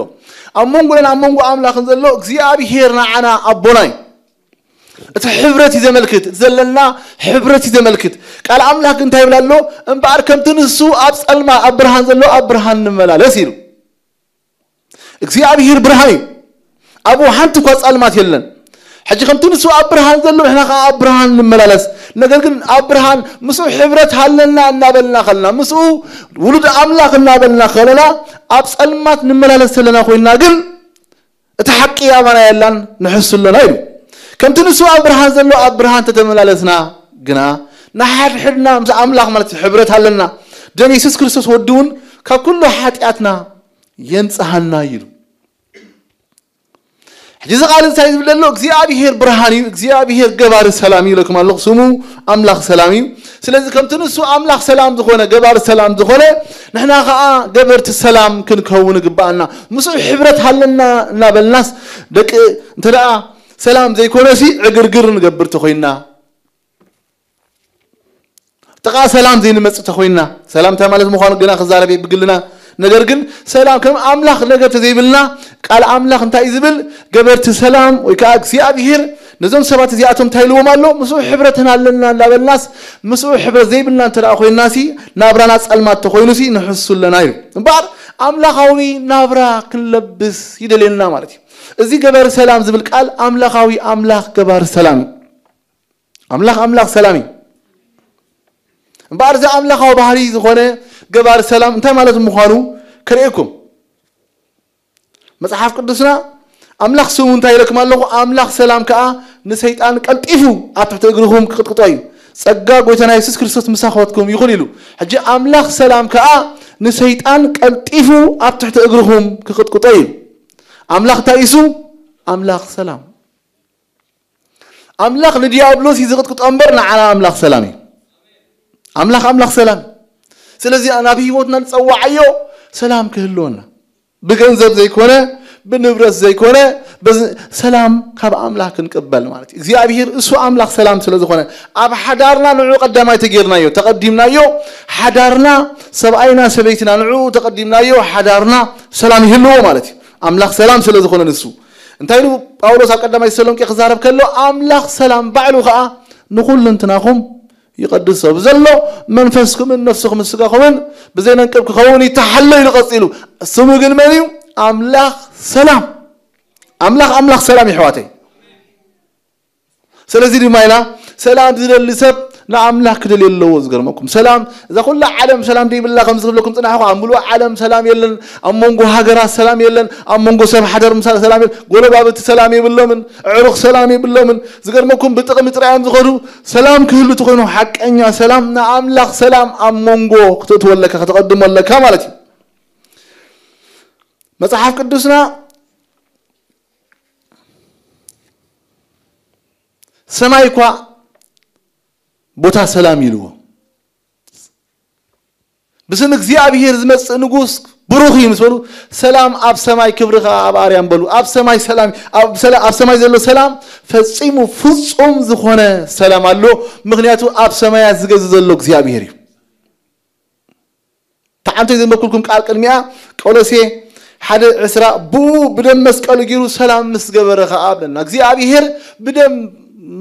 ኣብ መንጎን ኣብ መንጎ ኣምላኽን ዘሎ እግዚኣብሄር ንዓና ኣቦና እዩ። እቲ ሕብረት እዩ ዘመልክት፣ እቲ ዘለና ሕብረት እዩ ዘመልክት። ቃል ኣምላኽ ግን እንታይ ይብል ኣሎ? "እምበኣር ከምቲ ንሱ ኣብ ጸልማ ኣብ ብርሃን ዘሎ ኣብ ብርሃን ንመላለስ" ኢሉ። እግዚኣብሄር ብርሃን እዩ። ኣብኡ ሓንቲ እኳ ጸልማት የለን። ሕጂ ከምቲ ንሱ ኣብ ብርሃን ዘሎ ንሕና ከኣ ኣብ ብርሃን ንመላለስ። ነገር ግን ኣብ ብርሃን ምስኡ ሕብረት ሃለና እናበልና ከለና፣ ምስኡ ውሉድ ኣምላኽ እናበልና ከለና፣ ኣብ ጸልማት ንመላለስ ዘለና ኮይንና ግን እቲ ሓቂ ኣባና የላን፣ ንሕሱ ኣለና ኢሉ። ከምቲ ንሱ ኣብ ብርሃን ዘሎ ኣብ ብርሃን ተተመላለስና ግና ንሓድሕድና ምስ ኣምላኽ ማለት እዩ ሕብረት ኣለና። ደም የሱስ ክርስቶስ ወዲ እውን ካብ ኩሉ ሓጢኣትና የንጽሃና ኢሉ። ሕጂ እዚ ቃል እንታይ ዝብል ዘሎ? እግዚኣብሄር ብርሃን እዩ፣ እግዚኣብሄር ገባሪ ሰላም እዩ ኢለኩም ኣለኹ። ስሙ ኣምላኽ ሰላም እዩ። ስለዚ ከምቲ ንሱ ኣምላኽ ሰላም ዝኾነ፣ ገባሪ ሰላም ዝኾነ፣ ንሕና ኸኣ ገበርቲ ሰላም ክንከውን ይግብኣና። ምስኡ ሕብረት ሃለና እናበልናስ ደቂ እንተ ደኣ ሰላም ዘይኮነሲ ዕግርግር ንገብር ተኾይንና፣ ጥቓ ሰላም ዘይንመጽእ ተኾይንና፣ ሰላም እንታይ ማለት ምዃኑ ግና ክዛረብ እየ ብግልና። ነገር ግን ሰላም ከም ኣምላኽ ነገር ተዘይብልና፣ ቃል ኣምላኽ እንታይ እዩ ዝብል? ገበርቲ ሰላም ወይ ከኣ እግዚኣብሄር ነዞም ሰባት እዚኣቶም እንታይ ኢልዎም ኣሎ? ምስኡ ሕብረትን ኣለና እናበልናስ፣ ምስኡ ሕብረት ዘይብልና እንተ ደኣ ኮይንናሲ፣ ናብራና ጸልማት ተኾይኑሲ ንሕሱ ኣለና ኢሉ። እምበኣር ኣምላኻዊ ናብራ ክንለብስ ይደልየና ማለት እዩ። እዚ ገባሪ ሰላም ዝብል ቃል ኣምላኻዊ ኣምላኽ ገባሪ ሰላም እዩ። ኣምላኽ ኣምላኽ ሰላም እዩ። እምበኣር እዚ ኣምላኻዊ ባህሪ ዝኾነ ገባሪ ሰላም እንታይ ማለት ምዃኑ ከርእየኩም። መጽሓፍ ቅዱስና ኣምላኽ ስሙ እንታይ ኢለኩም ኣለኹ? ኣምላኽ ሰላም ከኣ ንሰይጣን ቀልጢፉ ኣብ ትሕቲ እግርኹም ክቕጥቅጦ እዩ። ጸጋ ጎይታና የሱስ ክርስቶስ ምሳኻትኩም ይኹን ኢሉ። ሕጂ ኣምላኽ ሰላም ከኣ ንሰይጣን ቀልጢፉ ኣብ ትሕቲ እግርኹም ክቕጥቅጦ እዩ። ኣምላኽ እንታይ እዩ? ኣምላኽ ሰላም። ኣምላኽ ንዲያብሎስ እዩ ዝቕጥቅጦ እምበር ንዓና ኣምላኽ ሰላም እዩ። ኣምላኽ ኣምላኽ ሰላም እዩ። ስለዚ ናብ ህይወትና ንጸዋዓዮ ሰላም ክህልወና። ብገንዘብ ዘይኮነ፣ ብንብረት ዘይኮነ፣ በዚ ሰላም ካብ ኣምላኽ ክንቅበል ማለት እዩ። እግዚኣብሄር እሱ ኣምላኽ ሰላም ስለ ዝኾነ፣ ኣብ ሓዳርና ንዑ ቀዳማይ ተጌርናዮ፣ ተቐዲምናዮ፣ ሓዳርና፣ ሰብኣይና ሰበይትና ንዑ ተቐዲምናዮ፣ ሓዳርና ሰላም ይህልዎ ማለት እዩ። ኣምላኽ ሰላም ስለ ዝኾነ ንሱ። እንታይ ኢሉ ጳውሎስ ኣብ ቀዳማይ ተሰሎንቄ ክዛረብ ከሎ፣ ኣምላኽ ሰላም ባዕሉ ኸኣ ንኹልንትናኹም ይቐድሶ። ብዘሎ መንፈስኩምን ነፍስኹምን ስጋኹምን ብዘይነንቅብ ክኸውን ይተሓሎ ኢሉ ቀጺሉ። ስሙ ግን መን እዩ? ኣምላኽ ሰላም። ኣምላኽ ኣምላኽ ሰላም ይሕዋተይ። ስለዚ ድማ ኢና ሰላም ዝደሊ ሰብ ንኣምላኽ ክደልዮ ኣለዎ። ዝገርመኩም ሰላም፣ እዛ ኩላ ዓለም ሰላም ደይብላ ከምዚ ክብለኩም ጽናሕኩ። ኣብ ምሉእ ዓለም ሰላም የለን። ኣብ መንጎ ሃገራት ሰላም የለን። ኣብ መንጎ ሰብ ሓደር ምሳሌ ሰላም የለን። ጎረባብቲ ሰላም የብሎምን። ኣዕሩኽ ሰላም የብሎምን። ዝገርመኩም ብጥቕሚ ጥራይ እዮም ዝኸዱ። ሰላም ክህሉ ተኾይኑ ሓቀኛ ሰላም ንኣምላኽ ሰላም ኣብ መንጎ ክትእትወለካ፣ ከተቐድመለካ ማለት እዩ። መጽሓፍ ቅዱስና ሰማይ እኳ ቦታ ሰላም ኢልዎ። ብስም እግዚኣብሔር ዝመጽእ ንጉስ ብሩኽ እዩ ምስ በሉ፣ ሰላም ኣብ ሰማይ ክብሪ ኸዓ ኣብ ኣርያም በሉ። ኣብ ሰማይ ሰላም፣ ኣብ ሰላ-፣ ኣብ ሰማይ ዘሎ ሰላም ፈጺሙ ፍጹም ዝኾነ ሰላም ኣሎ። ምኽንያቱ ኣብ ሰማያት ዝገዝእ ዘሎ እግዚኣብሔር እዩ። ተዓንቶ ዘንበብኩልኩም ቃል ቅድሚያ ቆሎሴ ሓደ ዕስራ ብኡ ብደም መስቀሉ ገይሩ ሰላም ምስ ገበረ ኸዓ ብለና። እግዚኣብሔር ብደም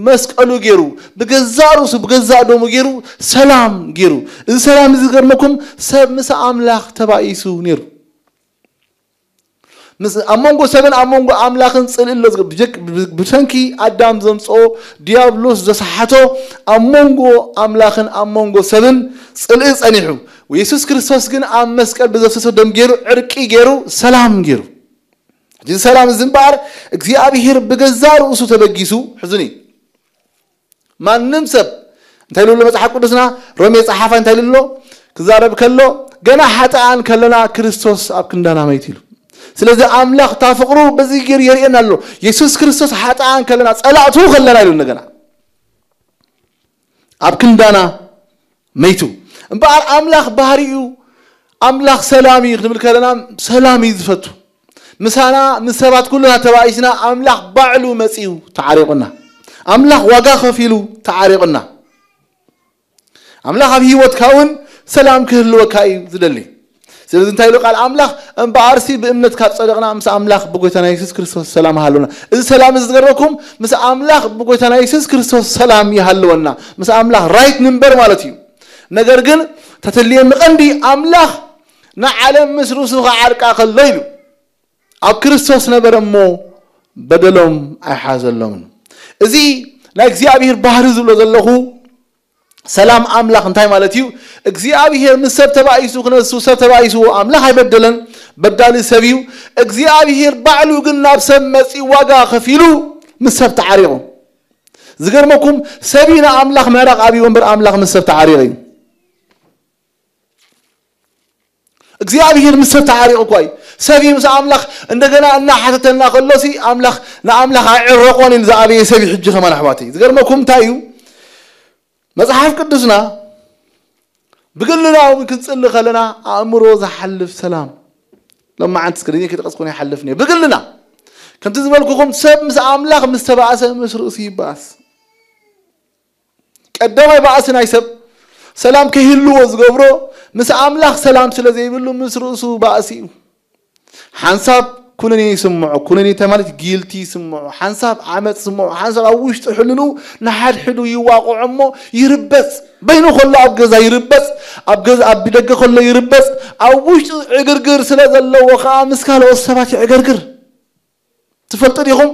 መስቀሉ ገይሩ ብገዛእ ርእሱ ብገዛእ ደሙ ገይሩ ሰላም ገይሩ። እዚ ሰላም እዚ ዝገርመኩም ሰብ ምስ ኣምላኽ ተባኢሱ ነይሩ። ምስ ኣብ መንጎ ሰብን ኣብ መንጎ ኣምላኽን ጽልኢ ኣሎ ዝገ-፣ ብጀክ-፣ ብ-፣ ብሰንኪ ኣዳም ዘምጽኦ ዲያብሎስ ዘሰሓቶ ኣብ መንጎ ኣምላኽን ኣብ መንጎ ሰብን ጽልኢ ጸኒሑ። ወየሱስ ክርስቶስ ግን ኣብ መስቀል ብዘፍሰሶ ደም ገይሩ ዕርቂ ገይሩ ሰላም ገይሩ። ሕጂ ሰላም እዚ እምበኣር እግዚኣብሔር ብገዛ ርእሱ ተበጊሱ ሕዙኒ። ማንም ሰብ እንታይ ኢሉ ኣሎ መጽሓፍ ቅዱስና? ሮሜ ጸሓፋይ እንታይ ኢሉ ኣሎ? ክዛረብ ከሎ ገና ሓጥኣን ከለና ክርስቶስ ኣብ ክንዳና መይቱ ኢሉ። ስለዚ ኣምላኽ እታ ፍቕሩ በዚ ገይሩ የርእየና ኣሎ። የሱስ ክርስቶስ ሓጥኣን ከለና፣ ጸላእቱ ከለና ኢሉ እንደገና ኣብ ክንዳና መይቱ። እምበኣር ኣምላኽ ባህሪኡ ኣምላኽ ሰላም እዩ ክንብል ከለና ሰላም እዩ ዝፈቱ። ምሳና ምስ ሰባት ኩልና ተባኢስና ኣምላኽ ባዕሉ መጺኡ ተዓሪቑና። ኣምላኽ ዋጋ ከፊሉ ተዓሪቑና። ኣምላኽ ኣብ ህይወትካ እውን ሰላም ክህልወካ እዩ ዝደሊ። ስለዚ እንታይ ኢሉ ቃል ኣምላኽ? እምበኣርሲ ብእምነት ካብ ጸደቕና ምስ ኣምላኽ ብጎይታና የሱስ ክርስቶስ ሰላም ሃለወና። እዚ ሰላም እዚ ዝገርመኩም ምስ ኣምላኽ ብጎይታና የሱስ ክርስቶስ ሰላም ይሃለወና። ምስ ኣምላኽ ራይት ንንበር ማለት እዩ። ነገር ግን ተተልየኒ ቀንዲ ኣምላኽ ንዓለም ምስ ርእሱ ክዓርቃ ከሎ ኢሉ ኣብ ክርስቶስ ነበረ እሞ በደሎም ኣይሓዘሎምን። እዚ ናይ እግዚኣብሔር ባህሪ ዝብሎ ዘለኹ ሰላም ኣምላኽ እንታይ ማለት እዩ? እግዚኣብሔር ምስ ሰብ ተባኢሱ ክነሱ ሰብ ተባኢስዎ ኣምላኽ ኣይበደለን። በዳሊ ሰብ እዩ። እግዚኣብሔር ባዕሉ ግን ናብ ሰብ መጺኡ ዋጋ ከፊሉ ምስ ሰብ ተዓሪቑ። ዝገርመኩም ሰብ እዩ ንኣምላኽ ምዕራቕ ኣብይዎ እምበር ኣምላኽ ምስ ሰብ ተዓሪቑ እዩ። እግዚኣብሔር ምስ ሰብ ተዓሪቑ እኳ እዩ። ሰብ እዩ ምስ ኣምላኽ እንደገና እናሓተተና ከሎሲ ኣምላኽ ንኣምላኽ ኣይዕረቖን እዩ ዝኣበየ ሰብ እዩ። ሕጂ ከማን ኣሕዋተይ ዝገርመኩም እንታይ እዩ? መጽሓፍ ቅዱስና ብግልና እውን ክንጽሊ ከለና ኣእምሮ ዝሓልፍ ሰላም ሎማዓንቲ እስክሪን ከይጠቐስኩ ይሓልፍ ነይሩ። ብግልና ከምቲ ዝበልኩኹም ሰብ ምስ ኣምላኽ ምስ ተባእሰ ምስ ርእሱ ይባእስ። ቀዳማይ ባእሲ ናይ ሰብ ሰላም ከይህልዎ ዝገብሮ ምስ ኣምላኽ ሰላም ስለ ዘይብሉ ምስ ርእሱ ባእሲ እዩ። ሓንሳብ ኩነኔ ይስምዖ። ኩነኔ እንታይ ማለት? ጊልቲ ይስምዖ። ሓንሳብ ዓመጽ ይስምዖ። ሓንሳብ ኣብ ውሽጢ ሕልንኡ ንሓድሕዱ ይዋቕዖ እሞ ይርበጽ። በይኑ ከሎ ኣብ ገዛ ይርበጽ፣ ኣብ ገዛ ኣብ ደገ ከሎ ይርበጽ። ኣብ ውሽጢ ዕግርግር ስለ ዘለዎ ከኣ ምስ ካልኦት ሰባት ይዕገርግር። ትፈልጡ ዲኹም?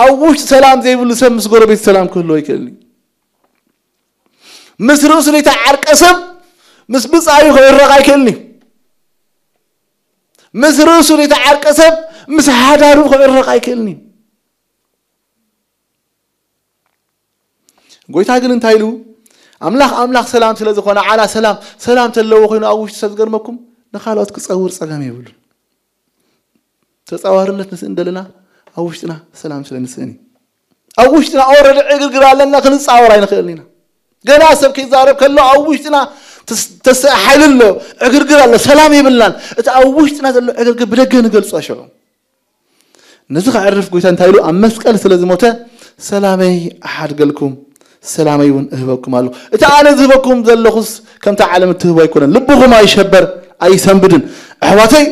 ኣብ ውሽጢ ሰላም ዘይብሉ ሰብ ምስ ጎረቤት ሰላም ክህልዎ ኣይክእልን እዩ። ምስ ርእሱ ዘይተዓርቀ ሰብ ምስ ብጻዩ ክዕረቕ ኣይክእልን እዩ። ምስ ርእሱ ዘይተዓርቀ ሰብ ምስ ሓዳሩ ክዕረቕ ኣይክእልን እዩ። ጎይታ ግን እንታይ ኢሉ? ኣምላኽ ኣምላኽ ሰላም ስለ ዝኾነ ዓላ ሰላም ሰላም ተለዎ ኮይኑ ኣብ ውሽጢ ሰብ ዝገርመኩም ንኻልኦት ክጸውር ጸገም የብሉን። ተጻዋርነት ንስእን ደለና ኣብ ውሽጥና ሰላም ስለ ንስእን እዩ። ኣብ ውሽጥና ኦረዲ ዕግርግር ኣለና ክንጻወር ኣይንኽእልን ኢና። ገና ሰብ ከይዛረብ ከሎ ኣብ ውሽጥና ተስ-፣ ተስ-፣ ሓይሊ ኣሎ፣ ዕግርግር ኣሎ፣ ሰላም የብልናን። እቲ ኣብ ውሽጥና ዘሎ ዕግርግር ብደገ ንገልጾ ሽዑ። ነዚ ከዕርፍ ጎይታ እንታይ ኢሉ? ኣብ መስቀል ስለ ዝሞተ ሰላመይ እሓድገልኩም፣ ሰላመይ እውን እህበኩም ኣለኹ። እቲ ኣነ ዝህበኩም ዘለኹስ ከምቲ ዓለም እትህቦ ኣይኮነን። ልብኹም ኣይሸበር፣ ኣይሰንብድን። ኣሕዋተይ፣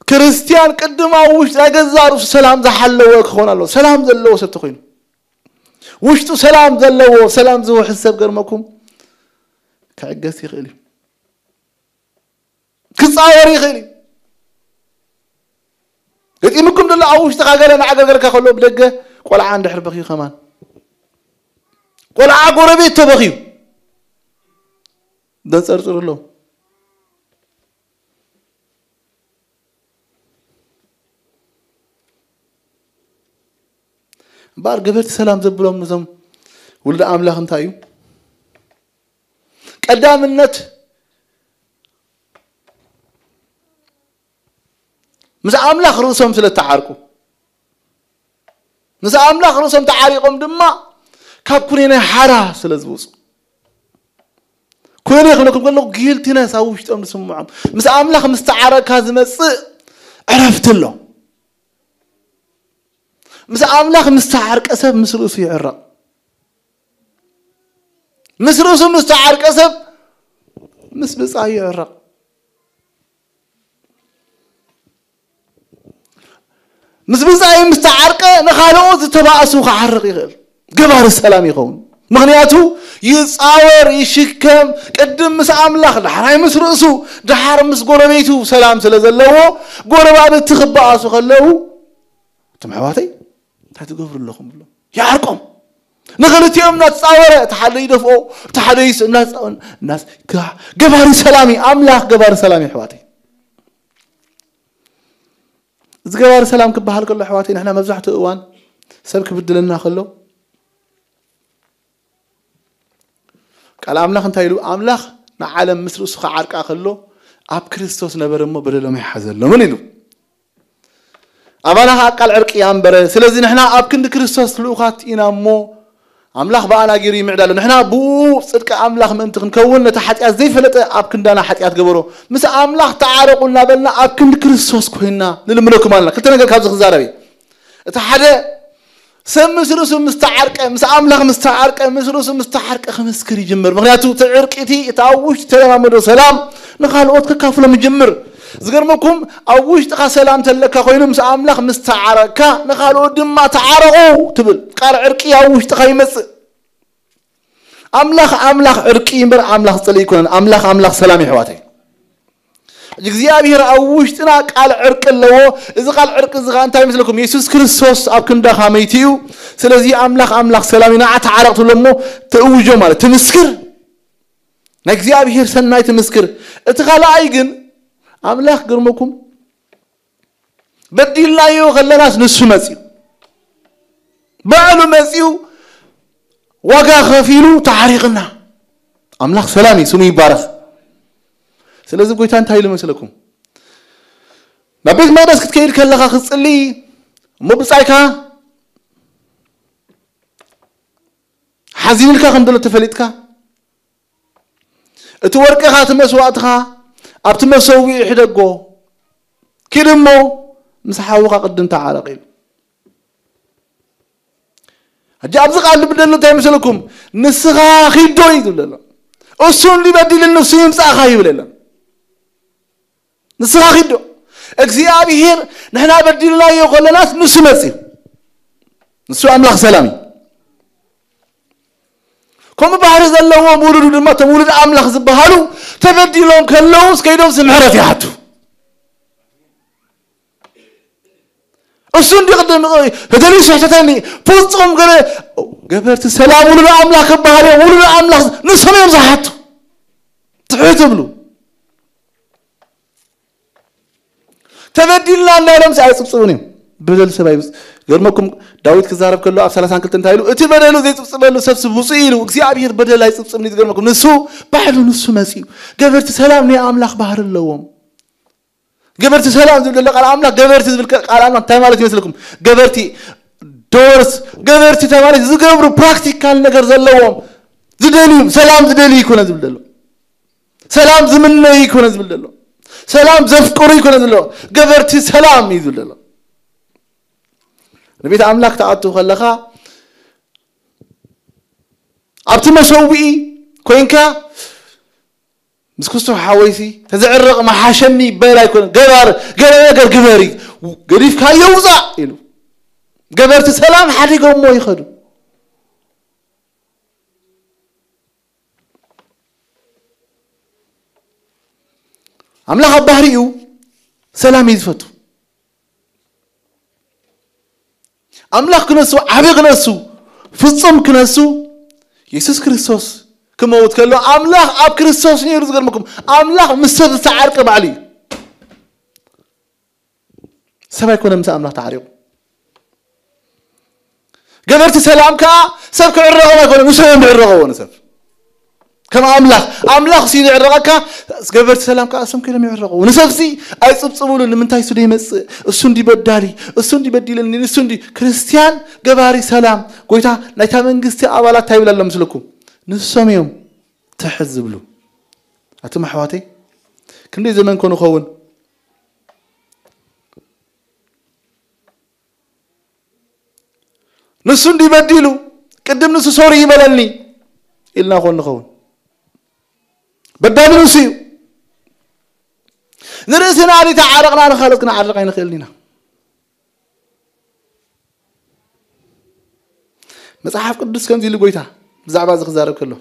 ክርስትያን ቅድም ኣብ ውሽጢ ናይ ገዛእ ርእሱ ሰላም ዝሓለወ ክኾን ኣለዎ። ሰላም ዘለዎ ሰብ ተኾይኑ ውሽጡ ሰላም ዘለዎ፣ ሰላም ዝውሕዝ ሰብ ገርመኩም ክዕገስ ይኽእል እዩ። ክጻወር ይኽእል እዩ። ገጢምኩም ዘሎ ኣብ ውሽጥኻ ገለ እናዓገርገርካ ከሎ ብደገ ቆልዓ እንድሕር በኽዩ ከማን። ቆልዓ ጎረቤት ተበኽዩ። ደንጸርጽር ኣሎ። እምበኣር ገበርቲ ሰላም ዘብሎም ነዞም ውሉደ ኣምላኽ እንታይ እዩ? ቀዳምነት ምስ ኣምላኽ ርእሶም ስለ እተዓርቁ፣ ምስ ኣምላኽ ርእሶም ተዓሪቖም ድማ ካብ ኩነኔ ሓራ ስለ ዝወፁ፣ ኩነኔ ክብለኩም ከለኹ ጊልቲነስ ኣብ ውሽጦም ዝስምዖም፣ ምስ ኣምላኽ ምስ ተዓረቅካ ዝመፅእ ዕረፍቲ ኣሎ። ምስ ኣምላኽ ምስ ተዓርቀ ሰብ ምስ ርእሱ ይዕረቕ። ምስ ርእሱ ምስ ተዓርቀ ሰብ ምስ ብጻዩ ይዕረቕ። ምስ ብጻዩ ምስ ተዓርቀ ንኻልኦት ዝተባእሱ ክዓርቕ ይኽእል። ገባሪ ሰላም ይኸውን። ምኽንያቱ ይጻወር፣ ይሽከም፣ ቅድም ምስ ኣምላኽ፣ ዳሕራይ ምስ ርእሱ፣ ደሓር ምስ ጎረቤቱ ሰላም ስለ ዘለዎ፣ ጎረባብቲ ክበኣሱ ከለዉ፣ "እቶም ኣሕዋተይ እንታይ ትገብሩ ኣለኹም?" ብሎም ይዓርቆም። ንኽልቲኦም እናተጻወረ፣ እቲ ሓደ ይደፍኦ፣ እቲ ሓደ ይስ-፣ እናተጻወ-፣ እናስ-፣ ጋ-፣ ገባሪ ሰላም እዩ። ኣምላኽ ገባሪ ሰላም እዩ፣ ኣሕዋተይ። እዚ ገባሪ ሰላም ክበሃል ከሎ፣ ኣሕዋተይ፣ ንሕና መብዛሕትኡ እዋን ሰብ ክብድለና ከሎ፣ ቃል ኣምላኽ እንታይ ኢሉ? ኣምላኽ ንዓለም ምስ ርእሱ ክዓርቃ ከሎ፣ ኣብ ክርስቶስ ነበረ እሞ በደሎም ኣይሓዘሎምን ኢሉ። ኣባና ኸዓ ቃል ዕርቂ ኣንበረ። ስለዚ ንሕና ኣብ ክንዲ ክርስቶስ ልኡኻት ኢና እሞ፣ ኣምላኽ ብኣና ገይሩ ይምዕድ ኣሎ። ንሕና ብኡ ጽድቂ ኣምላኽ ምእንቲ ክንከውን፣ ነቲ ሓጢኣት ዘይፈለጠ ኣብ ክንዳና ሓጢኣት ገበሮ። ምስ ኣምላኽ ተዓረቑ እናበልና ኣብ ክንዲ ክርስቶስ ኮይንና ንልምነኩም ኣለና። ክልተ ነገር ካብዚ ክዛረብ እየ። እቲ ሓደ፣ ሰብ ምስ ርእሱ ምስ ተዓርቀ፣ ምስ ኣምላኽ ምስ ተዓርቀ፣ ምስ ርእሱ ምስ ተዓርቀ ክምስክር ይጅምር። ምኽንያቱ እቲ ዕርቂ እቲ፣ እቲ ኣብ ውሽጢ ተለማመዶ ሰላም ንኻልኦት ከካፍሎም ይጅምር። ዝገርመኩም፣ ኣብ ውሽጥኻ ሰላም ተለካ ኮይኑ፣ ምስ ኣምላኽ ምስ ተዓረቅካ፣ ንኻልኦት ድማ ተዓረቑ ትብል። ቃል ዕርቂ ኣብ ውሽጥኻ ይመጽእ። ኣምላኽ ኣምላኽ ዕርቂ እምበር ኣምላኽ ጽልኢ ኣይኮነን። ኣምላኽ ኣምላኽ ሰላም እዩ፣ ኣሕዋተይ። እግዚኣብሔር ኣብ ውሽጥና ቃል ዕርቂ ኣለዎ። እዚ ቃል ዕርቂ እዚ ኸዓ እንታይ ይመስለኩም? የሱስ ክርስቶስ ኣብ ክንዳኻ መይቱ እዩ። ስለዚ ኣምላኽ ኣምላኽ ሰላም እዩ፣ ንዓ ተዓረቕ ትብሎ እሞ ትእውጆ ማለት ትምስክር። ናይ እግዚኣብሔር ሰናይ ትምስክር። እቲ ካልኣይ ግን ኣምላኽ ግርመኩም በዲልናዮ ከለናስ ንሱ መጺኡ፣ ባዕሉ መጺኡ ዋጋ ከፊሉ ተዓሪቕና። ኣምላኽ ሰላም እዩ፣ ስሙ ይባረኽ። ስለዚ ጎይታ እንታይ ኢሉ መስለኩም? ናብ ቤት መቅደስ ክትከይድ ከለኻ ክትጽሊ እሞ ብጻይካ ሓዚንልካ ከም ዘሎ ተፈሊጥካ፣ እቲ ወርቅኻ፣ እቲ መስዋእትኻ ኣብቲ መሰውኢ ሕደጎ፣ ኪድ እሞ ምስ ሓውኻ ቅድም ተዓረቕ ኢሉ። ሕጂ ኣብዚ ቃል ዝብል ዘሎ እንታይ መሰለኩም? ንስኻ ኪድ ዶ እዩ ዝብል ዘሎ። እሱ እንዲ በዲልን ንሱ ይምጻእኻ ይብል የለን። ንስኻ ኪድ ዶ። እግዚኣብሔር ንሕና በዲልናዮ ከለናስ ንሱ መጽዩ። ንሱ ኣምላኽ ሰላም እዩ። ከምኡ ባህሪ ዘለዎም ውሉዱ ድማ፣ እቶም ውሉድ ኣምላኽ ዝበሃሉ ተበዲሎም ከለውስ ከይዶም ምሕረት ይሓቱ። እሱ እንዲ ቅድም ተደልዩ ስሕተተኒ፣ ፍጹም ገለ ገበርቲ ሰላም ውሉድ ኣምላኽ ክበሃሉ እዮም። ውሉድ ኣምላኽ ንሶም እዮም ዝሓቱ። ትሑት ትብሉ። ተበዲልና እንዳሎም ኣይጽብጽቡን እዮም። በደል ሰብ ኣይብጽ-፣ ገርመኩም፣ ዳዊት ክዛረብ ከሎ ኣብ ሰላሳን ክልተን እንታይ ኢሉ? "እቲ በደሉ ዘይጽብጽበሉ ሰብስ ብፁዕ" ኢሉ። እግዚኣብሔር በደል ኣይጽብጽብን እዩ። ዝገርመኩም፣ ንሱ ባዕሉ ንሱ መጺኡ። ገበርቲ ሰላም ናይ ኣምላኽ ባህሪ ኣለዎም። ገበርቲ ሰላም ዝብል ዘሎ ቃል ኣምላኽ፣ ገበርቲ ዝብል ቃል ኣምላኽ እንታይ ማለት ይመስለኩም? ገበርቲ፣ ዶርስ፣ ገበርቲ ተማለት ዝገብሩ፣ ፕራክቲካል ነገር ዘለዎም፣ ዝደልዩ፣ ሰላም ዝደልዩ ይኮነ ዝብል ዘሎ። ሰላም ዝምነዩ ይኮነ ዝብል ዘሎ። ሰላም ዘፍቅሩ ይኮነ ዘሎ። ገበርቲ ሰላም እዩ ዝብል ዘሎ። ንቤት ኣምላኽ ትኣቱ ከለኻ፣ ኣብቲ መሰውኢ ኮይንካ፣ ምስ ክስቶ ሓወይሲ ተዘዕረቕ መሓሸኒ ይበል ኣይኮነን። ገባር፣ ገለ ነገር ግበሪ፣ ገዲፍካዮ ውፃእ ኢሉ። ገበርቲ ሰላም ሓዲጎሞ ይኸዱ። ኣምላኽ ኣብ ባህሪኡ ሰላም እዩ ዝፈቱ። ኣምላኽ ክነሱ፣ ዓቢ ክነሱ፣ ፍጹም ክነሱ፣ የሱስ ክርስቶስ ክመውት ከሎ ኣምላኽ ኣብ ክርስቶስ ነይሩ። ዝገርመኩም፣ ኣምላኽ ምስ ሰብ ዝተዓርቀ ባዕሉ እዩ። ሰብ ኣይኮነ ምስ ኣምላኽ ተዓሪቑ። ገበርቲ ሰላም ከኣ ሰብ ክዕረቖም ኣይኮነ፣ ንሶም እዮም ዝዕረቐዎ ንሰብ። ከም ኣምላኽ፣ ኣምላኽ ሲ ዝዕረቐካ፣ ገበርቲ ሰላም ከኣ እሶም ከይዶም ይዕረቑ። ንሰብሲ ኣይጽብጽብሉ፣ ንምንታይ እሱ ዘይመጽእ? እሱ እንዲ በዳሊ፣ እሱ እንዲ በዲለኒ፣ እሱ እንዲ ክርስትያን ገባሪ ሰላም። ጎይታ ናይታ መንግስቲ ኣባላት እንታይ ይብል ኣሎ ምስልኩም? ንሶም እዮም ትሕት ዝብሉ። ኣቱም ኣሕዋተይ፣ ክንደይ ዘመን ኮ ንኸውን? ንሱ እንዲ በዲሉ፣ ቅድም ንሱ ሶሪ ይበለኒ ኢልና ኮን ንኸውን። በዳሊ ንሱ እዩ። ንርእስና ኣሊታ ዓረቕና ንኻልኦት ክንዓርቕ ኣይንኽእልን ኢና። መጽሓፍ ቅዱስ ከምዚ ኢሉ ጎይታ ብዛዕባ እዚ ክዛረብ ከሎ፣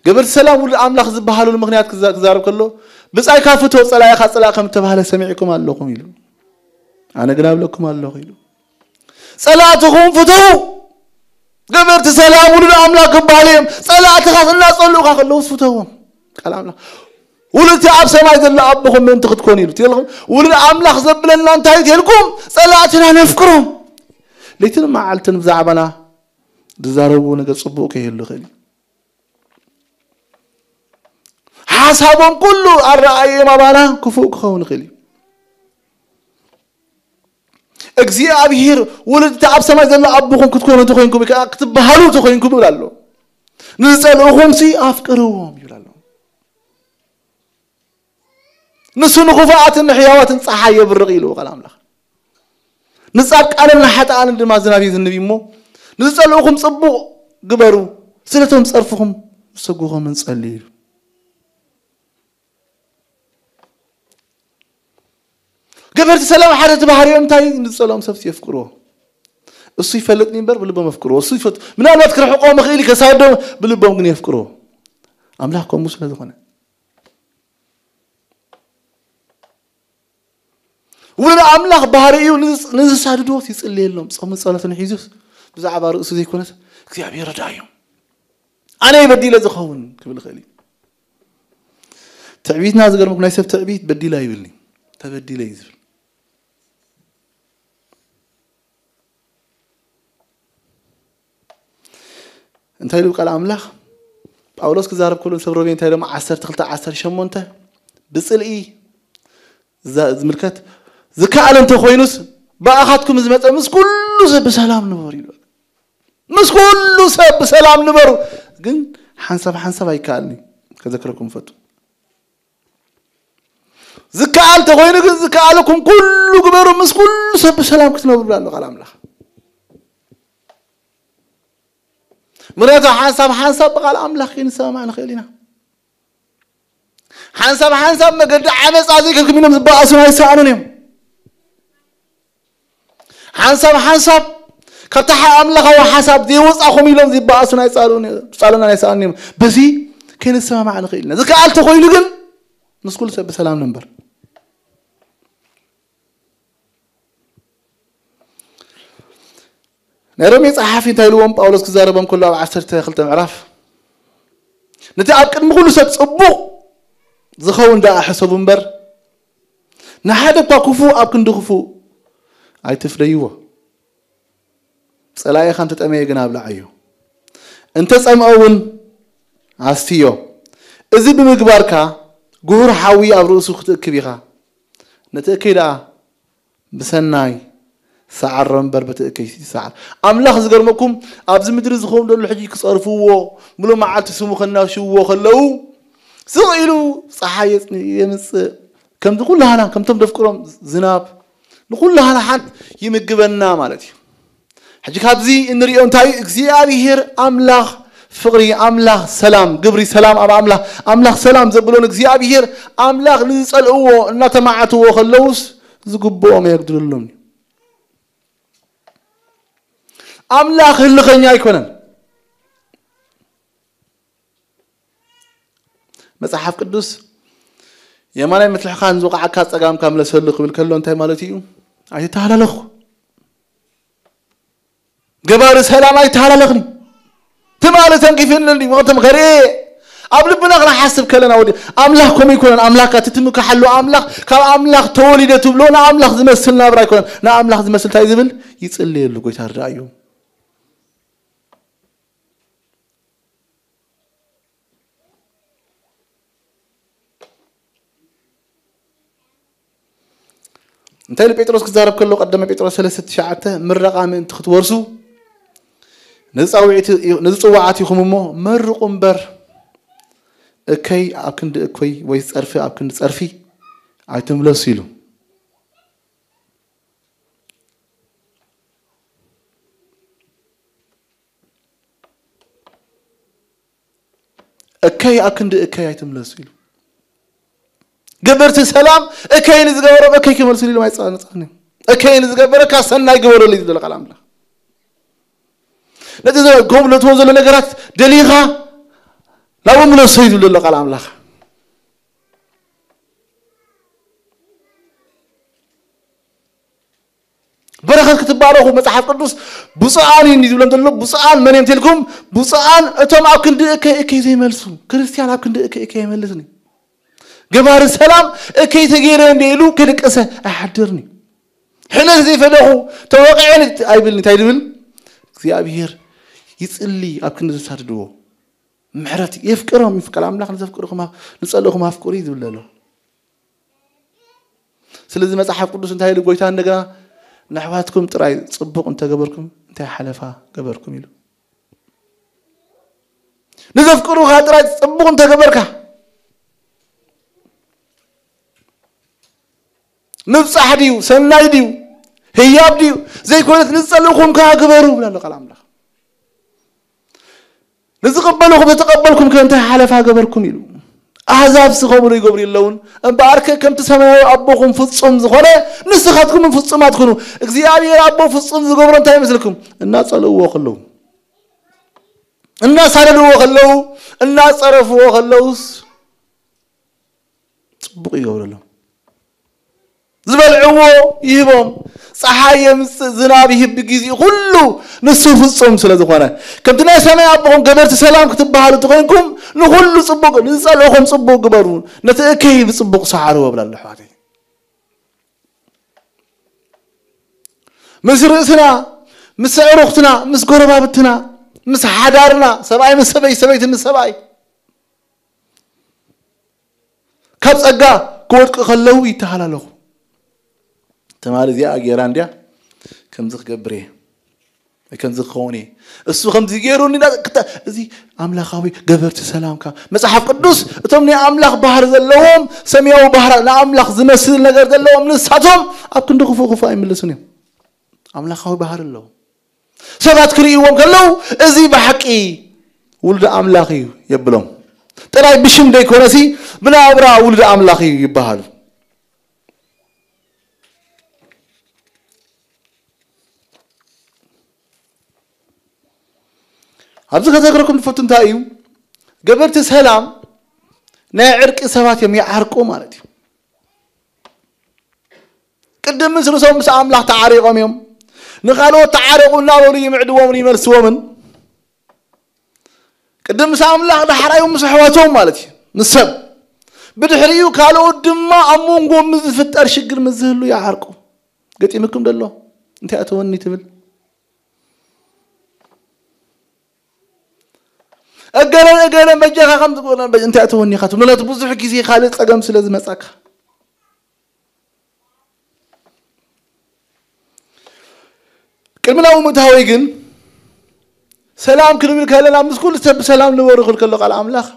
ገበርቲ ሰላም ውሉድ ኣምላኽ ዝበሃሉሉ ምኽንያት ክዛ-፣ ክዛረብ ከሎ፣ "ብጻይካ ፍቶ፣ ጸላኢኻ ጽላእ ከም እተባህለ ሰሚዕኩም ኣለኹም" ኢሉ። "ኣነ ግን ኣብለኩም ኣለኹ" ኢሉ። ጸላእትኹም ፍተዉ። ገበርቲ ሰላም ውሉድ ኣምላኽ ክበሃሉ እዮም። ጸላእትኻ እናጸልኡኻ ከለውስ ፍተዎም። ቃል ኣምላኽ፣ "ውሉድ እቲ ኣብ ሰማይ ዘሎ ኣቦኹም ምእንቲ ክትኮኑ" ኢሉ። ትልኩም፣ ውሉድ ኣምላኽ ዘብለና እንታይ እዩ? ትልኩም፣ ጸላእትና ነፍቅሮም። ለይትን መዓልትን ብዛዕባና ዝዛረቡ ነገር ጽቡቕ ከይህሉ ይኽእል እዩ። ሓሳቦም ኩሉ ኣረኣእዮም ኣባና ክፉእ ክኸውን ይኽእል እዩ። እግዚኣብሔር፣ "ውሉድ እቲ ኣብ ሰማይ ዘሎ ኣቦኹም ክትኮኑ እንተኾይንኩም፣ ወይ ከዓ ክትበሃሉ እንተኾይንኩም" ይብል ኣሎ። "ንዝጸልኡኹምሲ ኣፍቅርዎም" ይብል ኣሎ። "ንሱ ንኽፉኣትን ንሕያዋትን ጸሓይ የብርቕ" ኢሉ ቃል ኣምላኽ። "ንጻድቃንን ንሓጥኣንን ድማ ዝናብ የዝንብ እዩ እሞ፣ ንዝጸልኡኹም ጽቡቕ ግበሩ፣ ስለቶም ጸርፍኹም ሰጉኹምን ጸልዩ" ኢሉ። ገበርቲ ሰላም ሓደ እቲ ባህሪኦም እንታይ? ንዝጸልኦም ሰብሲ የፍቅርዎ። እሱ ይፈልጥኒ እምበር ብልቦም የፍቅርዎ። እሱ ይፈት-፣ ምናልባት ክርሕቆም ይኽእል እዩ፣ ከሳድዶም፣ ብልቦም ግን የፍቅርዎ። ኣምላኽ ከምኡ ስለ ዝኾነ። ውሉድ ኣምላኽ ባህሪኡ ንዝ-፣ ንዝሳድድዎስ ይጽልየሎም። ጾምን ጸሎትን ሒዙስ ብዛዕባ ርእሱ ዘይኮነስ እግዚኣብሔር ረዳእዮም። ኣነ በዲለ ዝኸውን ክብል ይኽእል እዩ። ትዕቢትና ዝገርመኩም፣ ናይ ሰብ ትዕቢት በዲለ ኣይብልኒ፣ ተበዲለ እዩ ዝብል። እንታይ ኢሉ ቃል ኣምላኽ? ጳውሎስ ክዛረብ ከሎ ንሰብ ሮሜ እንታይ ኢሎም? ዓሰርተ ክልተ ዓሰርተ ሸሞንተ፣ ብጽልኢ ዛ-፣ ዝምልከት ዝከኣል እንተኾይኑስ፣ ብኣኻትኩም ዝመጸ ምስ ኩሉ ሰብ ብሰላም ንበሩ ይብል። ምስ ኩሉ ሰብ ብሰላም ንበሩ፣ ግን ሓንሳብ ሓንሳብ ኣይከኣልን እዩ። ከዘክረኩም ፈቱ። ዝከኣል ተኾይኑ ግን ዝከኣለኩም ኩሉ ግበሩ፣ ምስ ኩሉ ሰብ ብሰላም ክትነብሩ ኣሎ ቃል ኣምላኽ። ምክንያቱ ሓንሳብ ሓንሳብ ብቃል ኣምላኽ ክንሰማማዕ ንኽእል ኢና። ሓንሳብ ሓንሳብ መገዲ ዓመፃ ዘይከልኩም ኢሎም ዝበኣሱን ኣይሰኣኑን እዮም። ሓንሳብ ሓንሳብ ካብታ ሓ-፣ ኣምላኻዊ ሓሳብ ዘይወፃኹም ኢሎም ዝበኣሱን ኣይፃሉን፣ ፃሉና ኣይሰኣኑን እዮም። በዚ ከይንሰማማዕ ንኽእል ኢና። ዝከኣል ተኾይኑ ግን ምስ ኩሉ ሰብ ብሰላም ንንበር። ናይ ሮሜ ጸሓፊ እንታይ ኢልዎም? ጳውሎስ ክዛረቦም ከሎ ኣብ ዓሰርተ ክልተ ምዕራፍ፣ "ነቲ ኣብ ቅድሚ ኩሉ ሰብ ጽቡቕ ዝኸውን ደኣ ሕሰቡ እምበር፣ ንሓደ እኳ ክፉእ ኣብ ክንዲ ክፉእ ኣይትፍደይዎ። ጸላኢኻ እንተጠመየ ግን ኣብልዓዮ፣ እንተጸምኦ እውን ኣስትዮ። እዚ ብምግባርካ፣ ጉሁር ሓዊ ኣብ ርእሱ ክትእክብ ኢኻ። ነቲ እከይ ደኣ ብሰናይ ሰዓሮ እምበር፣ በቲ እከይ ይሰዓር። ኣምላኽ ዝገርመኩም፣ ኣብዚ ምድሪ ዝኸውን ዘሎ ሕጂ ክጸርፍዎ፣ ሙሉ መዓልቲ ስሙ ከናሽውዎ ከለዉ፣ ስቕ ኢሉ ጸሓይ የጽን-፣ የምጽእ። ከምቲ ኩላህና፣ ከምቶም ደፍቅሮም ዝናብ፣ ንኩላህና ሓንቲ ይምግበና ማለት እዩ። ሕጂ ካብዚ እንሪኦ እንታይ እዩ? እግዚኣብሔር ኣምላኽ ፍቕሪ፣ ኣምላኽ ሰላም፣ ግብሪ ሰላም ኣብ ኣምላኽ፣ ኣምላኽ ሰላም ዘብሎን እግዚኣብሔር ኣምላኽ ንዝጸልእዎ እናተማዓትዎ ከለዉስ ዝግብኦም ኣየጉድለሎምን እዩ። ኣምላኽ ህልኸኛ ኣይኮነን። መጽሓፍ ቅዱስ የማናይ ምትልሕኻን ዝወቕዓካ ጸጋምካ ምለሰሉ ክብል ከሎ እንታይ ማለት እዩ? ኣይትተሃላለኹ። ገባሪ ሰላም ኣይተሃላለኽኒ። ትማሊ ተንኪፍኒ እንዲ ወቕቶም ከርኢ ኣብ ልብና ክንሓስብ ከለና ወዲ ኣምላኽ ከምኡ ኣይኮነን። ኣምላኽ እቲ ትምክሓሉ ኣምላኽ ካብ ኣምላኽ ተወሊደ ትብሎ ንኣምላኽ ዝመስል ናብራ ኣይኮነን። ንኣምላኽ ዝመስል እንታይ ዝብል ይጽልየሉ ጎይታ ርዳእዩ። እንታይ ኢሉ ጴጥሮስ ክዛረብ ከሎ ቀደመ ጴጥሮስ ሰለስተ ትሽዓተ ምረቓ ምእንቲ ክትወርሱ ንዝጻውዒት ንዝጽዋዓት ኢኹም እሞ መርቑ እምበር እከይ ኣብ ክንዲ እኮይ ወይ ጸርፊ ኣብ ክንዲ ጸርፊ ኣይትምለሱ ኢሉ። እከይ ኣብ ክንዲ እከይ ኣይትምለሱ ኢሉ። ገበርቲ ሰላም እከይ ንዝገበሮም እከይ ክመልሱ ኢሎም ኣይጸንጸን እዮም። እከይ ንዝገበረካ ሰናይ ግበረሉ እዩ ዝብል ቃል ኣምላኽ። ነቲ ዘ- ጎብለትዎ ዘሎ ነገራት ደሊኻ ናብኡ ምለሶ እዩ ዝብል ዘሎ ቃል ኣምላኽ። በረኸት ክትባረኹ መጽሓፍ ቅዱስ ብፁዓን እዩ ዝብሎም ዘሎ። ብፁዓን መን እዮም ተልኩም? ብፁዓን እቶም ኣብ ክንዲ እከይ እከይ ዘይመልሱ። ክርስቲያን ኣብ ክንዲ እከይ እከይ ኣይመልስን እዩ። ገባሪ ሰላም እከይ ተገይረ እንደ ኢሉ ከደቀሰ ኣይሓድርን እዩ። ሕነ ዘይፈለኹ ተወቂዐ ኣይብልን። እንታይ ድብል? እግዚኣብሔር ይጽሊ ኣብ ክንዲ ዘሳድድዎ ምሕረት የፍቅሮም። ይፍቀር ኣምላኽ ንዘፍቅርኹም ኣፍ- ንጸልእኹም ኣፍቅሩ እዩ ዝብል ዘሎ። ስለዚ መጽሓፍ ቅዱስ እንታይ ኢሉ ጎይታ እንደገና ንኣሕዋትኩም ጥራይ ጽቡቕ እንተገበርኩም እንታይ ሓለፋ ገበርኩም ኢሉ። ንዘፍቅሩኻ ጥራይ ጽቡቕ እንተገበርካ ምብጻሕ ድዩ ሰናይ ድዩ ህያብ ድዩ ዘይኮነት ንዝጸልእኹም ከኣ ግበሩ ብላ ኣሎ ቃል ኣምላኽ። ንዝቕበልኹም ዝተቐበልኩም ከ እንታይ ሓለፋ ገበርኩም ኢሉ። ኣህዛብ ስኸምሉ ይገብሩ የለውን እምበኣርከ ከምቲ ሰማያዊ ኣቦኹም ፍጹም ዝኾነ ንስኻትኩም ፍጹማት ኩኑ። እግዚኣብሔር ኣቦ ፍጹም ዝገብሮ እንታይ ይመስልኩም? እናጸልእዎ ከለዉ እናሳደድዎ ከለዉ እናጸረፍዎ ከለዉስ ጽቡቕ ይገብረሎም። ዝበልዕዎ ይህቦም። ፀሓይ የምፅእ ዝናብ ይህብ ብግዜኡ ኩሉ ንሱ ፍፁም ስለ ዝኾነ ከምቲ ናይ ሰማይ ኣቦኹም ገበርቲ ሰላም ክትበሃሉ ተኮይንኩም ንኩሉ ፅቡቅ ንዝፀልእኹም ፅቡቅ ግበሩ ነቲ እከይ ብፅቡቅ ሰዓርዎ ብላ ኣሎ ኣሕዋተይ። ምስ ርእስና ምስ ኣዕሩኽትና ምስ ጎረባብትና ምስ ሓዳርና ሰብኣይ ምስ ሰበይ ሰበይቲ ምስ ሰብኣይ ካብ ጸጋ ክወድቁ ከለዉ ይተሃላለኹ። ትማሊ እዚኣ ጌራ እንድያ ከምዚ ክገብር እየ ወይ ከምዚ ክኸውን እየ እሱ ከምዚ ገይሩኒ እዚ ኣምላኻዊ ገበርቲ ሰላምካ መጽሓፍ ቅዱስ እቶም ናይ ኣምላኽ ባህር ዘለዎም ሰማያዊ ባህር ንኣምላኽ ዝመስል ነገር ዘለዎም ንሳቶም ኣብ ክንዲ ክፉእ ክፉእ ኣይምልሱን እዮም። ኣምላኻዊ ባህር ኣለዎም። ሰባት ክርእይዎም ከለዉ እዚ ብሓቂ ውሉድ ኣምላኽ እዩ የብሎም። ጥራይ ብሽም ደይኮነሲ ብናብራ ውሉድ ኣምላኽ እዩ ይበሃሉ። ኣብዚ ከተግረኩም ዝፈቱ እንታይ እዩ? ገበርቲ ሰላም ናይ ዕርቂ ሰባት እዮም፣ ይዓርቁ ማለት እዩ። ቅድም ምስ ርእሶም ምስ ኣምላኽ ተዓሪቖም እዮም። ንኻልኦት ተዓረቑ እናበሉ ይምዕድዎምን ይመልስዎምን። ቅድም ምስ ኣምላኽ ዳሕራዮም ምስ ኣሕዋቶም ማለት እዩ ምስ ሰብ። ብድሕሪኡ ካልኦት ድማ ኣብ መንጎ ምስ ዝፍጠር ሽግር ምስ ዝህሉ ይዓርቁ። ገጢምኩም ደሎ እንታይ ኣተወኒ ትብል? እገለን እገለን በጃኻ ከም ዝኮነ እንታይ ኣተወኒኻ ትብሎ ነቲ ብዙሕ ግዜ ካልእ ጸገም ስለ ዝመጻካ። ቅድሚ ናብኡ ምእታወይ ግን ሰላም ክንብል ከለና ምስ ኩሉ ሰብ ብሰላም ንበሩ ክብል ከሎ ቃል ኣምላኽ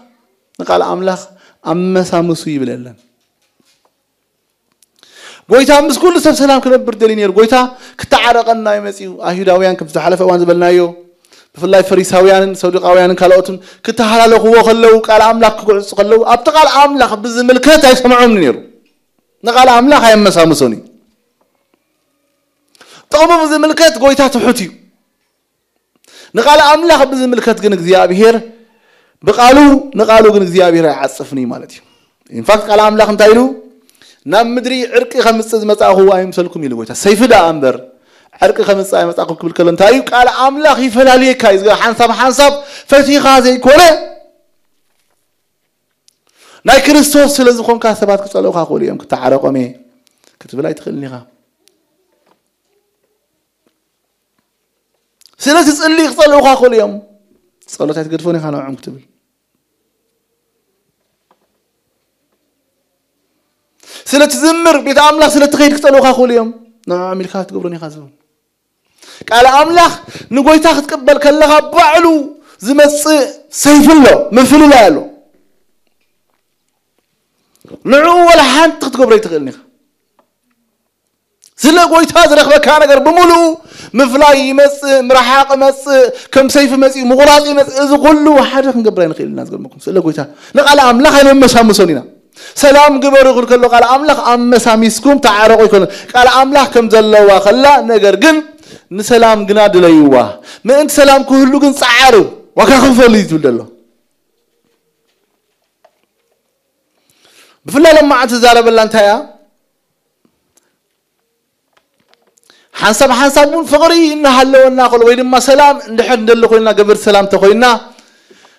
ንቃል ኣምላኽ ኣመሳምሱ ይብለለን። ጎይታ ምስ ኩሉ ሰብ ሰላም ክነብር ደልዩ ነይሩ። ጎይታ ክተዓረቐና እዩ መጺኡ። ኣይሁዳውያን ከም ዝሓለፈ እዋን ዝበልናዮ ብፍላይ ፈሪሳውያንን ሰዱቃውያንን ካልኦትን ክተሃላለኽዎ ከለዉ ቃል ኣምላኽ ክግዕጹ ከለዉ ኣብቲ ቃል ኣምላኽ ብዝምልከት ኣይሰምዖምን ነይሩ። ንቃል ኣምላኽ ኣየመሳምሶን እዩ። ጥቕሙ ብዝምልከት ጎይታ ትሑት እዩ። ንቃል ኣምላኽ ብዝምልከት ግን እግዚኣብሔር ብቃሉ ንቃሉ ግን እግዚኣብሔር ኣይዓጽፍን እዩ ማለት እዩ። ኢንፋክት ቃል ኣምላኽ እንታይ ኢሉ? ናብ ምድሪ ዕርቂ ከምጽእ ዝመጻእኹ ኣይምሰልኩም ኢሉ ጎይታ። ሰይፊ ደኣ እምበር ዕርቂ ከምጽእ ኣይመጻእኩም ክብል ከሎ እንታይ እዩ? ቃል ኣምላኽ ይፈላልየካ እዩ። ሓንሳብ ሓንሳብ ፈቲኻ ዘይኮነ ናይ ክርስቶስ ስለ ዝኾንካ ሰባት ክጸልኡኻ ክኽእሉ እዮም። ክተዓረቆም እየ ክትብል ኣይትኽእልን ኢኻ። ስለ ትጽሊ ክጸልኡኻ ክኽእሉ እዮም። ጸሎት ኣይትገድፎን ኢኻ ንዕኦም ክትብል። ስለ ትዝምር ቤት ኣምላኽ ስለ ትኸይድ ክጸልኡኻ ክኽእሉ እዮም። ንዕኦም ኢልካ ትገብሮን ኢኻ ዝብል። ቃል ኣምላኽ ንጎይታ ክትቅበል ከለኻ ባዕሉ ዝመጽእ ሰይፊ ኣሎ፣ ምፍልላይ ኣሎ። ንዕኡ ወላ ሓንቲ ክትገብሮ ኣይትኽእልን ኢኻ። ስለ ጎይታ ዝረኽበካ ነገር ብምሉኡ ምፍላይ ይመጽእ፣ ምርሓቕ ይመጽእ፣ ከም ሰይፊ መጽእ፣ ምቑራጽ ይመጽእ። እዚ ኩሉ ሓደ ክንገብር ኣይንኽእል ኢና። ዝገርመኩም ስለ ጎይታ ንቃል ኣምላኽ ኣይነመሳምሶን ኢና። ሰላም ግበሩ ክብል ከሎ ቃል ኣምላኽ ኣመሳሚስኩም ተዓረቑ ኣይኮነን። ቃል ኣምላኽ ከም ዘለዋ ከላ፣ ነገር ግን ንሰላም ግና ድለይዋ። ምእንቲ ሰላም ክህሉ ግን ጸዓሩ፣ ዋጋ ክፈሉ እዩ ዝብል ዘሎ። ብፍላይ ሎማዓንቲ ዝዛረበላ እንታይ እያ? ሓንሳብ ሓንሳብ እውን ፍቕሪ እናሃለወና ከሎ ወይ ድማ ሰላም እንድሕር እንደሊ ኮይና ገበርቲ ሰላም ተኮይና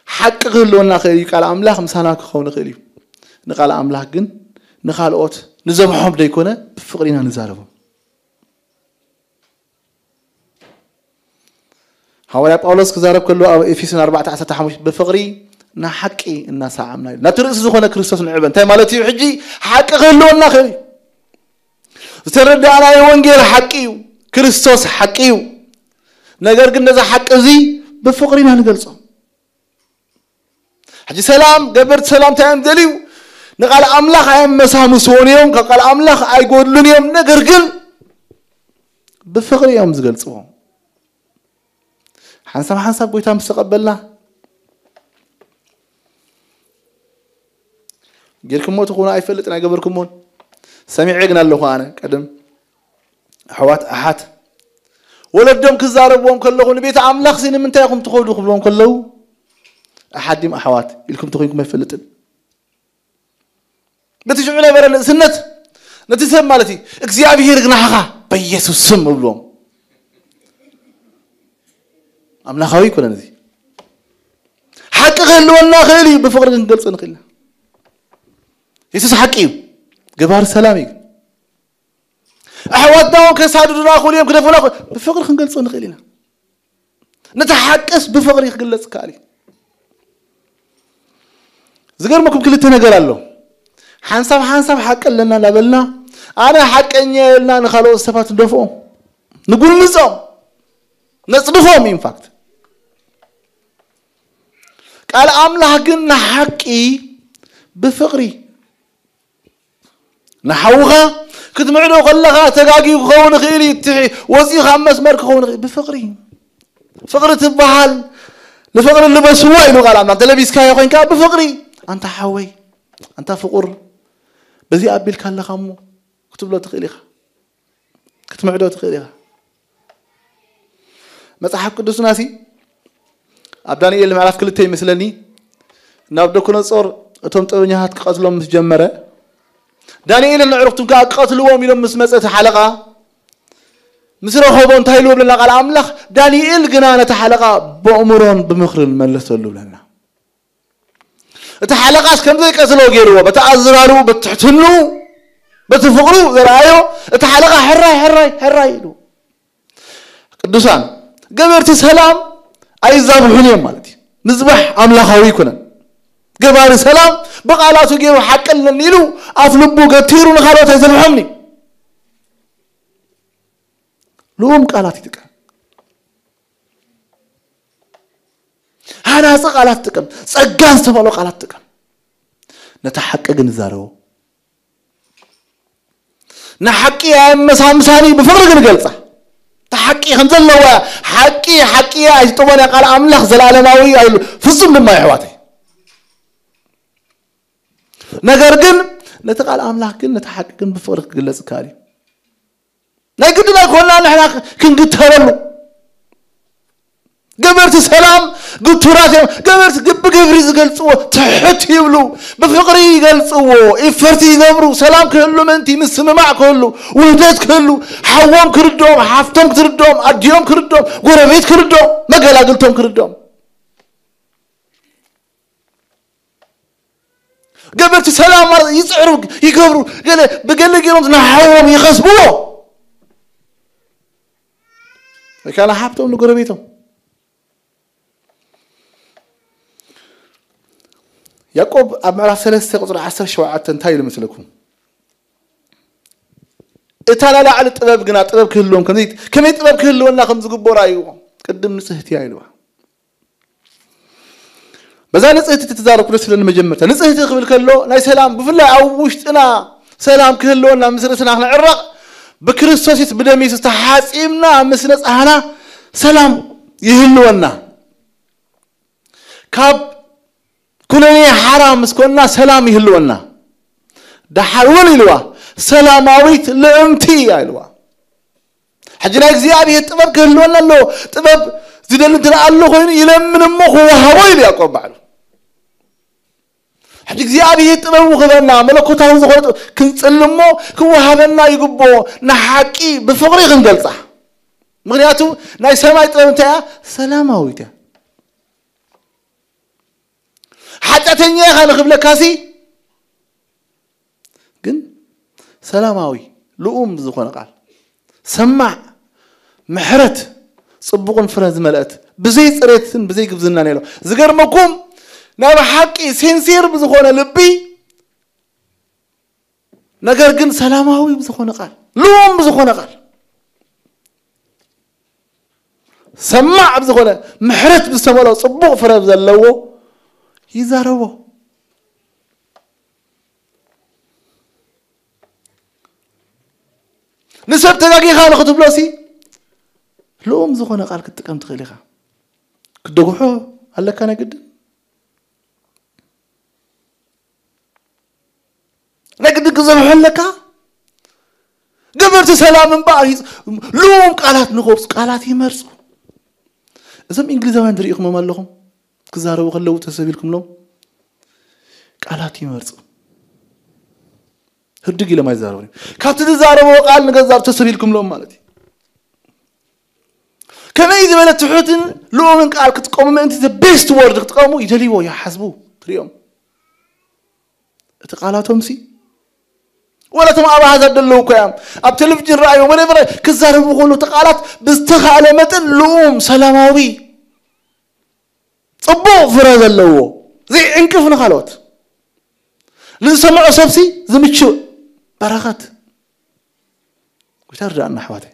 ሓቂ ክህልወና ክእል እዩ። ቃል ኣምላኽ ምሳና ክኸውን ይኽእል እዩ። ንቃል ኣምላኽ ግን ንኻልኦት ንዘብሖም ደይኮነ ብፍቕሪ ኢና ንዛረቦም። ሃዋርያ ጳውሎስ ክዛረብ ከሎ ኣብ ኤፌሶን ኣርባዕተ ዓሰርተ ሓሙሽተ ብፍቕሪ ንሓቂ እናሰዓምና ኢሉ። ናቲ ርእሲ ዝኾነ ክርስቶስ ንዕበ። እንታይ ማለት እዩ? ሕጂ ሓቂ ክህልወና ክእል እዩ። ዝተረዳእናዮ ወንጌል ሓቂ እዩ። ክርስቶስ ሓቂ እዩ። ነገር ግን ነዚ ሓቂ እዚ ብፍቕሪ ኢና ንገልጾ። ሕጂ ሰላም ገበርቲ ሰላም እንታይ እዮም ደልዩ? ንቃል ኣምላኽ ኣየመሳምስዎን እዮም፣ ካብ ቃል ኣምላኽ ኣይጎድሉን እዮም። ነገር ግን ብፍቕሪ እዮም ዝገልጽዎ። ሓንሳብ ሓንሳብ ጎይታ ምስ ተቐበልና ጌርኩሞ ትኾኑ ኣይፈልጥን፣ ኣይገበርኩሞን። ሰሚዐ ግን ኣለኹ ኣነ ቀደም ኣሕዋት ኣሓት ወለዶም ክዛረብዎም ከለኹ ንቤት ኣምላኽ ሲ ንምንታይ ኢኹም ትኸዱ ክብልዎም ከለዉ ኣሓዲም ኣሕዋት ኢልኩም ተኾይንኩም ኣይፈልጥን። በቲ ሽዑ ነበረ ንእስነት ነቲ ሰብ ማለት እዩ እግዚኣብሔር ግናሕኻ በኢየሱስ ስም እብልዎም። ኣምላኻዊ ይኮነን እዚ። ሓቂ ክህልወና ክእል እዩ፣ ብፍቕሪ ክንገልጾ ንኽእል ኢና። የሱስ ሓቂ እዩ፣ ገባሪ ሰላም እዩ። ኣሕዋትና እውን ከሳድዱና ክእሉ እዮም፣ ክደፉና ክእሉ፣ ብፍቕሪ ክንገልጾ ንኽእል ኢና። ነቲ ሓቅስ ብፍቕሪ ክግለጽ ይከኣል እዩ። ዝገርመኩም ክልተ ነገር ኣሎ። ሓንሳብ ሓንሳብ ሓቂ ኣለና እናበልና ኣነ ሓቀኛ የልና ንኻልኦት ሰባት ንደፍኦም፣ ንጉልምጾም፣ ነጽድፎም። ኢንፋክት ቃል ኣምላኽ ግን ንሓቂ ብፍቕሪ ንሓውኻ ክትምዕዶ ከለኻ ተጋጊዩ ክኸውን ይኽእል እዩ። እቲ ወፂኡ ካብ መስመር ክኸውን ይኽእል። ብፍቕሪ ፍቕሪ ትበሃል ንፍቕሪ ልበስዋ ኢሉ ቃል ኣምላኽ። እንተ ለቢስካዮ ኮይንካ ብፍቕሪ ኣንታ ሓወይ ኣንታ ፍቑር በዚ ኣቢልካ ኣለኻ እሞ ክትብሎ ትኽእል ኢኻ። ክትምዕዶ ትኽእል ኢኻ። መጽሓፍ ቅዱስና ሲ ኣብ ዳንኤል ምዕራፍ ክልተ ይመስለኒ ናብ ደኩነጾር እቶም ጥበበኛታት ክቐትሎም ምስ ጀመረ ዳንኤልን ኣዕሩኽቱን ከኣ ክቐትልዎም ኢሎም ምስ መጸ እቲ ሓለቓ ምስ ረኸቦ እንታይ ኢልዎ ብለና ቃል ኣምላኽ? ዳንኤል ግና ነቲ ሓለቓ በእምሮን ብምኽርን መለሰሉ ብለና። እቲ ሓለቓስ ከም ዘይቀትሎ ገይርዎ በቲ ኣዘራርኡ በቲ ትሕትንኡ በቲ ፍቕሩ ዘርኣዮ እቲ ሓለቓ ሕራይ ሕራይ ሕራይ ኢሉ። ቅዱሳን ገበርቲ ሰላም ኣይዛብሑን እዮም ማለት እዩ። ምዝባሕ ኣምላኻዊ ኣይኮነን። ገባሪ ሰላም ብቓላቱ ገይሩ ሓቂ ኣለኒ ኢሉ ኣፍ ልቡ ገቲሩ ንኻልኦት ኣይዘብሖምን እዩ። ልኡም ቃላት ይጥቀም። ሃናፂ ቃላት ጥቀም። ጸጋ ዝተባህሎ ቃላት ጥቀም። ነታ ሓቂ ግን ይዛረቦ። ንሓቂ ኣየመሳምሳኒ ብፍቕሪ ግን ገልጻ። እታ ሓቂ ከም ዘለዋ ሓቂ ሓቂ ኣይትጥቦን እያ። ቃል ኣምላኽ ዘላለማዊ ኣይሉ ፍጹም ድማ የሕዋተይ። ነገር ግን ነቲ ቃል ኣምላኽ ግን ነቲ ሓቂ ግን ብፍቕሪ ክግለጽ ይከኣል እዩ። ናይ ግድን ኣይኮና ንሕና ክንግተረሉ። ገበርቲ ሰላም ግቱራት እዮም። ገበርቲ ግብ ግብሪ ዝገልጽዎ ትሕት ይብሉ፣ ብፍቕሪ ይገልጽዎ፣ ኢፈርቲ ይገብሩ፣ ሰላም ክህሉ ምእንቲ ምስምማዕ ክህሉ፣ ውህደት ክህሉ፣ ሓዎም ክርድኦም፣ ሓፍቶም ክትርድኦም፣ ኣዲኦም ክርድኦም፣ ጎረቤት ክርድኦም፣ መገላግልቶም ክርድኦም። ገበርቲ ሰላም ማለት ይጽዕሩ፣ ይገብሩ፣ ገለ ብገለ ገይሮም ንሓዎም ይኸስብዎ፣ ወይ ከዓ ንሓፍቶም ንጎረቤቶም። ያዕቆብ ኣብ ምዕራፍ ሰለስተ ቁጽሪ ዓሰርተ ሸውዓተ እንታይ ኢሉ መስለኩም? እታ ላላዕሊ ጥበብ ግና ጥበብ ክህልዎም ከምዚ፣ ከመይ ጥበብ ክህልወና ከም ዝግበሩ ኣይዎ። ቅድም ንጽህቲ እያ ኢልዋ። በዛ ንጽህቲ ትዛረብ ክደስ ስለኒ መጀመርታ ንጽህቲ ክብል ከሎ ናይ ሰላም ብፍላይ ኣብ ውሽጥና ሰላም ክህልወና ምስ ርእስና ክነዕረቕ ብክርስቶስ የሱስ ብደም የሱስ ተሓጺብና ምስ ነጻህና ሰላም ይህልወና። ካብ ኩነኔ ሓራ ምስ ኮንና ሰላም ይህልወና። ደሓር እውን ኢልዋ ሰላማዊት ልእምቲ እያ ኢልዋ። ሕጂ ናይ እግዚኣብሔር ጥበብ ክህልወና ኣለዎ። ጥበብ ዝደሊ እንተ ኣሎ ኮይኑ ይለምን እሞ ክወሃቦ ኢሉ ያዕቆብ ባዕሉ። ሕጂ እግዚኣብሔር ጥበቡ ክህበና መለኮታዊ ዝኾነ ጥበብ ክንጽሊ እሞ ክወሃበና ይግብኦ። ንሓቂ ብፍቕሪ ክንገልጻ። ምክንያቱ ናይ ሰማይ ጥበብ እንታይ እያ? ሰላማዊት እያ። ሓጢኣተኛ ኢኻ ንኽብለካሲ ግን ሰላማዊ ልኡም ዝኾነ ቃል ሰማዕ ምሕረት ጽቡቕን ፍረ ዝመልአት ብዘይ ጽሬትን ብዘይ ግብዝናን የሎ። ዝገርመኩም ናይ ብሓቂ ሴንሴር ብዝኾነ ልቢ ነገር ግን ሰላማዊ ብዝኾነ ቃል ልኡም ብዝኾነ ቃል ሰማዕ ብዝኾነ ምሕረት ብዝተመልኦ ጽቡቕ ፍረ ዘለዎ ይዛረቦ። ንሰብ ተጋጊኻ ንክትብሎሲ ልኡም ዝኾነ ቃል ክትጥቀም ትኽእል ኢኻ። ክትደጉሖ ኣለካ ናይ ግድን ናይ ግድን ክዘብሖ ኣለካ። ገበርቲ ሰላም እምበኣር ይጽ- ልኡም ቃላት ንኸብሱ ቃላት ይመርጹ። እዞም እንግሊዛውያን ትሪኢኹሞም ኣለኹም ክዛረቡ ከለዉ ተሰቢልኩምሎም ቃላት ይመርጹ። ህድግ ኢሎም ኣይዛረቡን እዮም። ካብቲ ዝዛረብዎ ቃል ንገዛብ ተሰቢልኩምሎም ማለት እዩ። ከመይ ዝበለ ትሑትን ልኡምን ቃል ክትጥቀሙ ምእንቲ the best word ክትጥቀሙ ይደልይዎ ይሓስቡ ትሪኦም። እቲ ቃላቶም ሲ ወላ እቶም ኣብ ኣሃዛት ዘለዉ እኮ እዮም ኣብ ቴሌቪዥን ረኣዮም ወደበረ ክዛረቡ ከሎ እቲ ቃላት ብዝተኻእለ መጠን ልኡም ሰላማዊ ጽቡቕ ፍረ ዘለዎ ዘይዕንቅፍ ንኻልኦት ንዝሰምዖ ሰብሲ ዝምችእ በረኸት ጎይታ ርዳእና ኣሕዋተይ።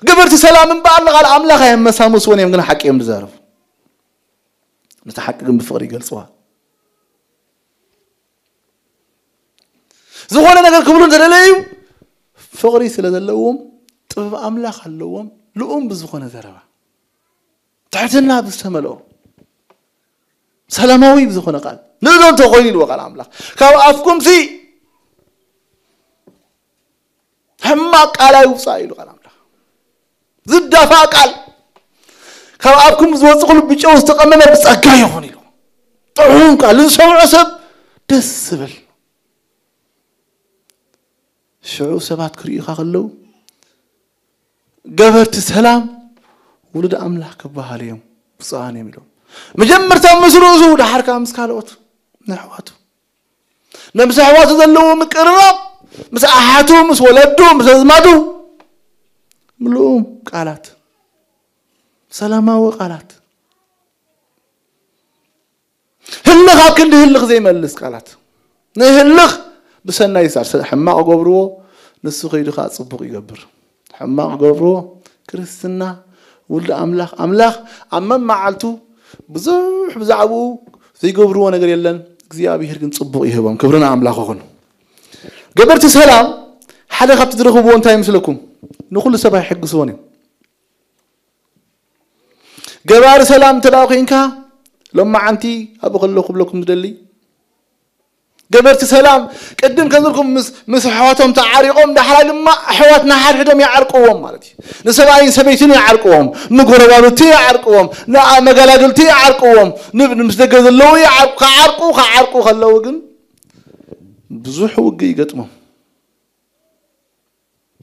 ገበርቲ ሰላም እምበኣር ንቓል ኣምላኽ ኣየመሳመስዎን እዮም ግን ሓቂ እዮም ዝዛረቡ። ነቲ ሓቂ ግን ብፍቕሪ ይገልጽዋ። ዝኾነ ነገር ክብሉ እንተደለዩ ፍቕሪ ስለ ዘለዎም ጥበብ ኣምላኽ ኣለዎም። ልኡም ብዝኾነ ዘረባ ትሕትና ብዝተመልኦ ሰላማዊ ብዝኾነ ቃል ንእዶ እንተኾይኑ ኢልዎ ቃል ኣምላኽ ካብ ኣፍኩም ሲ ሕማቕ ቃል ኣይውፃእ ኢሉ ቃል ኣምላኽ። ዝዳፋእ ቃል ካብ ኣፍኩም ዝወፅእ ኩሉ ብጨው ዝተቐመመ ብፀጋ ይኹን ኢሉ ጥዑም ቃል ንዝሰምዖ ሰብ ደስ ዝብል ሽዑ ሰባት ክርእዩኻ ከለዉ ገበርቲ ሰላም ውሉድ ኣምላኽ ክበሃሉ እዮም ብፁዓን እዮም ኢሎም። መጀመርታ ምስ ርእሱ ደሓርካ ምስ ካልኦት ንኣሕዋቱ ነምስ ኣሕዋቱ ዘለዎ ምቅርራብ ምስ ኣሓቱ ምስ ወለዱ ምስ ኣዝማዱ ምልኡም ቃላት ሰላማዊ ቃላት ህልኽ ኣብ ክንዲ ህልኽ ዘይመልስ ቃላት ንህልኽ ብሰናይ ይሳር ሕማቕ ገብርዎ ንሱ ከይዱ ከዓ ፅቡቕ ይገብር። ሕማቕ ገብርዎ ክርስትና ውልድ ኣምላኽ ኣምላኽ ኣብ መመዓልቱ ብዙሕ ብዛዕባኡ ዘይገብርዎ ነገር የለን። እግዚኣብሔር ግን ፅቡቕ ይህቦም። ክብርና ኣምላኽ ይኹን። ገበርቲ ሰላም ሓደ ካብቲ ዝረኽብዎ እንታይ ይመስለኩም? ንኩሉ ሰብ ኣይሕግስዎን እዮም። ገባሪ ሰላም እንተ ደኣ ኮንካ ሎማዓንቲ ኣብኡ ከለኹ ክብለኩም ዝደሊ ገበርቲ ሰላም ቅድም ከምዝልኩም ምስ ምስ ኣሕዋቶም ተዓሪቆም፣ ዳሕራይ ድማ ኣሕዋት ንሓድሕዶም ይዓርቅዎም ማለት እዩ። ንሰብኣይን ሰበይትን ይዓርቅዎም፣ ንጎረባብቲ ይዓርቅዎም፣ ንመጋላግልቲ ይዓርቅዎም፣ ን- ምስ ደገ ዘለዉ ይዓርቁ። ክዓርቁ ክዓርቁ ከለዉ ግን ብዙሕ ውግእ ይገጥሞም።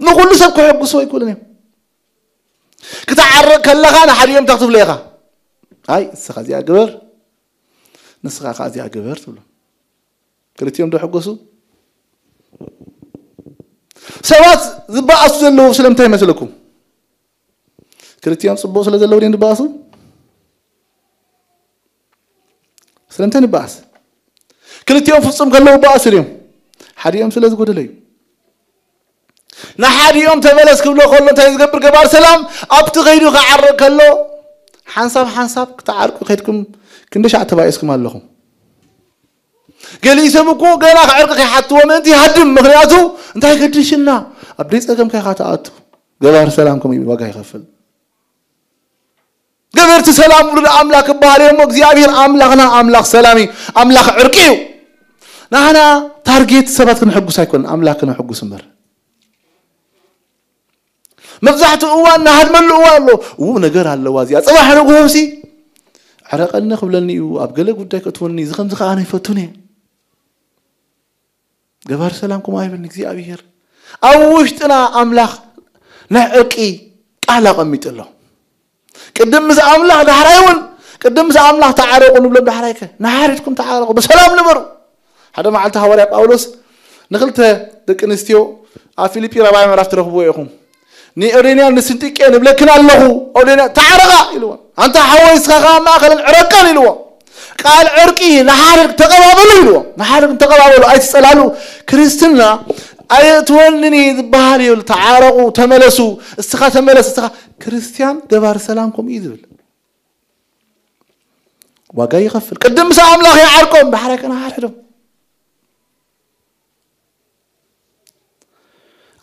ንኹሉ ሰብ ክሕጉሱ ኣይክእሉን እዮም። ክትዓርቅ ከለኻ ንሓዲኦም እንታይ ክትብሎ ኢኻ? ኣይ እስኻ እዚኣ ግበር፣ ንስኻ ከዓ እዚኣ ግበር ትብሎ። ክልቲኦም ዶ ሕጎሱ? ሰባት ዝበኣሱ ዘለዉ ስለምንታይ ይመስለኩም? ክልቲኦም ጽቡቕ ስለ ዘለዉ ድዮም ዝበኣሱ? ስለምንታይ ንበኣስ? ክልቲኦም ፍጹም ከለዉ በኣሱ ድዮም? ሓዲኦም ስለ ዝጎደለ እዩ። ንሓዲኦም ተመለስ ክብሎ ከሎ እንታይ ዝገብር ገባር ሰላም ኣብቲ ከይዱ ክዓርቅ ከሎ ሓንሳብ ሓንሳብ ክትዓርቁ ከይድኩም ክንደሻዕ ተባኢስኩም ኣለኹም። ገሊኡ ሰብ እኮ ገና ክዕርቂ ከይሓትዎ ምእንቲ ይሃድም። ምኽንያቱ እንታይ ገድሽና ኣብ ደይ ጸገምካ ኢኻ ትኣቱ። ገባር ሰላም ከምኡ እዩ ዋጋ ይኸፍል። ገበርቲ ሰላም ውሉድ ኣምላኽ ክበሃል እሞ እግዚኣብሔር ኣምላኽና ኣምላኽ ሰላም እዩ፣ ኣምላኽ ዕርቂ እዩ። ንሕና ታርጌት ሰባት ክንሕጉስ ኣይኮን ኣምላኽ ክንሕጉስ እምበር። መብዛሕትኡ እዋን ንሃድመሉ እዋን ኣሎ። ው ነገር ኣለዋ እዚኣ። ጽባሕ ንግሆሲ ዕረቀኒ ክብለኒ እዩ፣ ኣብ ገለ ጉዳይ ከእትወኒ፣ እዚ ከምዚ ከኣ ኣይፈቱን እየ። ገባር ሰላም ከምኡ ኣይበልን እግዚኣብሔር። ኣብ ውሽጥና ኣምላኽ ናይ ዕርቂ ቃል ኣቐሚጡ ኣሎ። ቅድም ምስ ኣምላኽ ዳሕራይ እውን ቅድም ምስ ኣምላኽ ተዓረቑ ንብሎም። ዳሕራይ ከ ንሓድሕድኩም ተዓረቑ፣ ብሰላም ንበሩ። ሓደ መዓልቲ ሃዋርያ ጳውሎስ ንኽልተ ደቂ ኣንስትዮ ኣብ ፊልጲ ራብዓይ ምዕራፍ ትረኽብዎ ኢኹም። ንኦዴንያን ንስንጢቄ ንብለክን ኣለኹ፣ ኦዴንያ ተዓረቓ ኢልዎ። ኣንታ ሓወይ እስኻ ከኣ ማእከለን ዕረቀን ኢልዎ። ቃል ዕርቂ ንሓድሕድ ተቐባበሉ ኢልዎ። ንሓድሕድ ተቐባበሉ፣ ኣይትጸላሉ። ክርስትና ኣየእትወንን እዩ ዝበሃል የብሉ። ተዓረቑ፣ ተመለሱ፣ እስኻ ተመለስ፣ እስኻ ክርስትያን ገባር ሰላም ከምኡ እዩ ዝብል። ዋጋ ይኸፍል። ቅድም ምስ ኣምላኽ ይዓርቆም፣ ዳሕራይ ከ ንሓድሕዶም።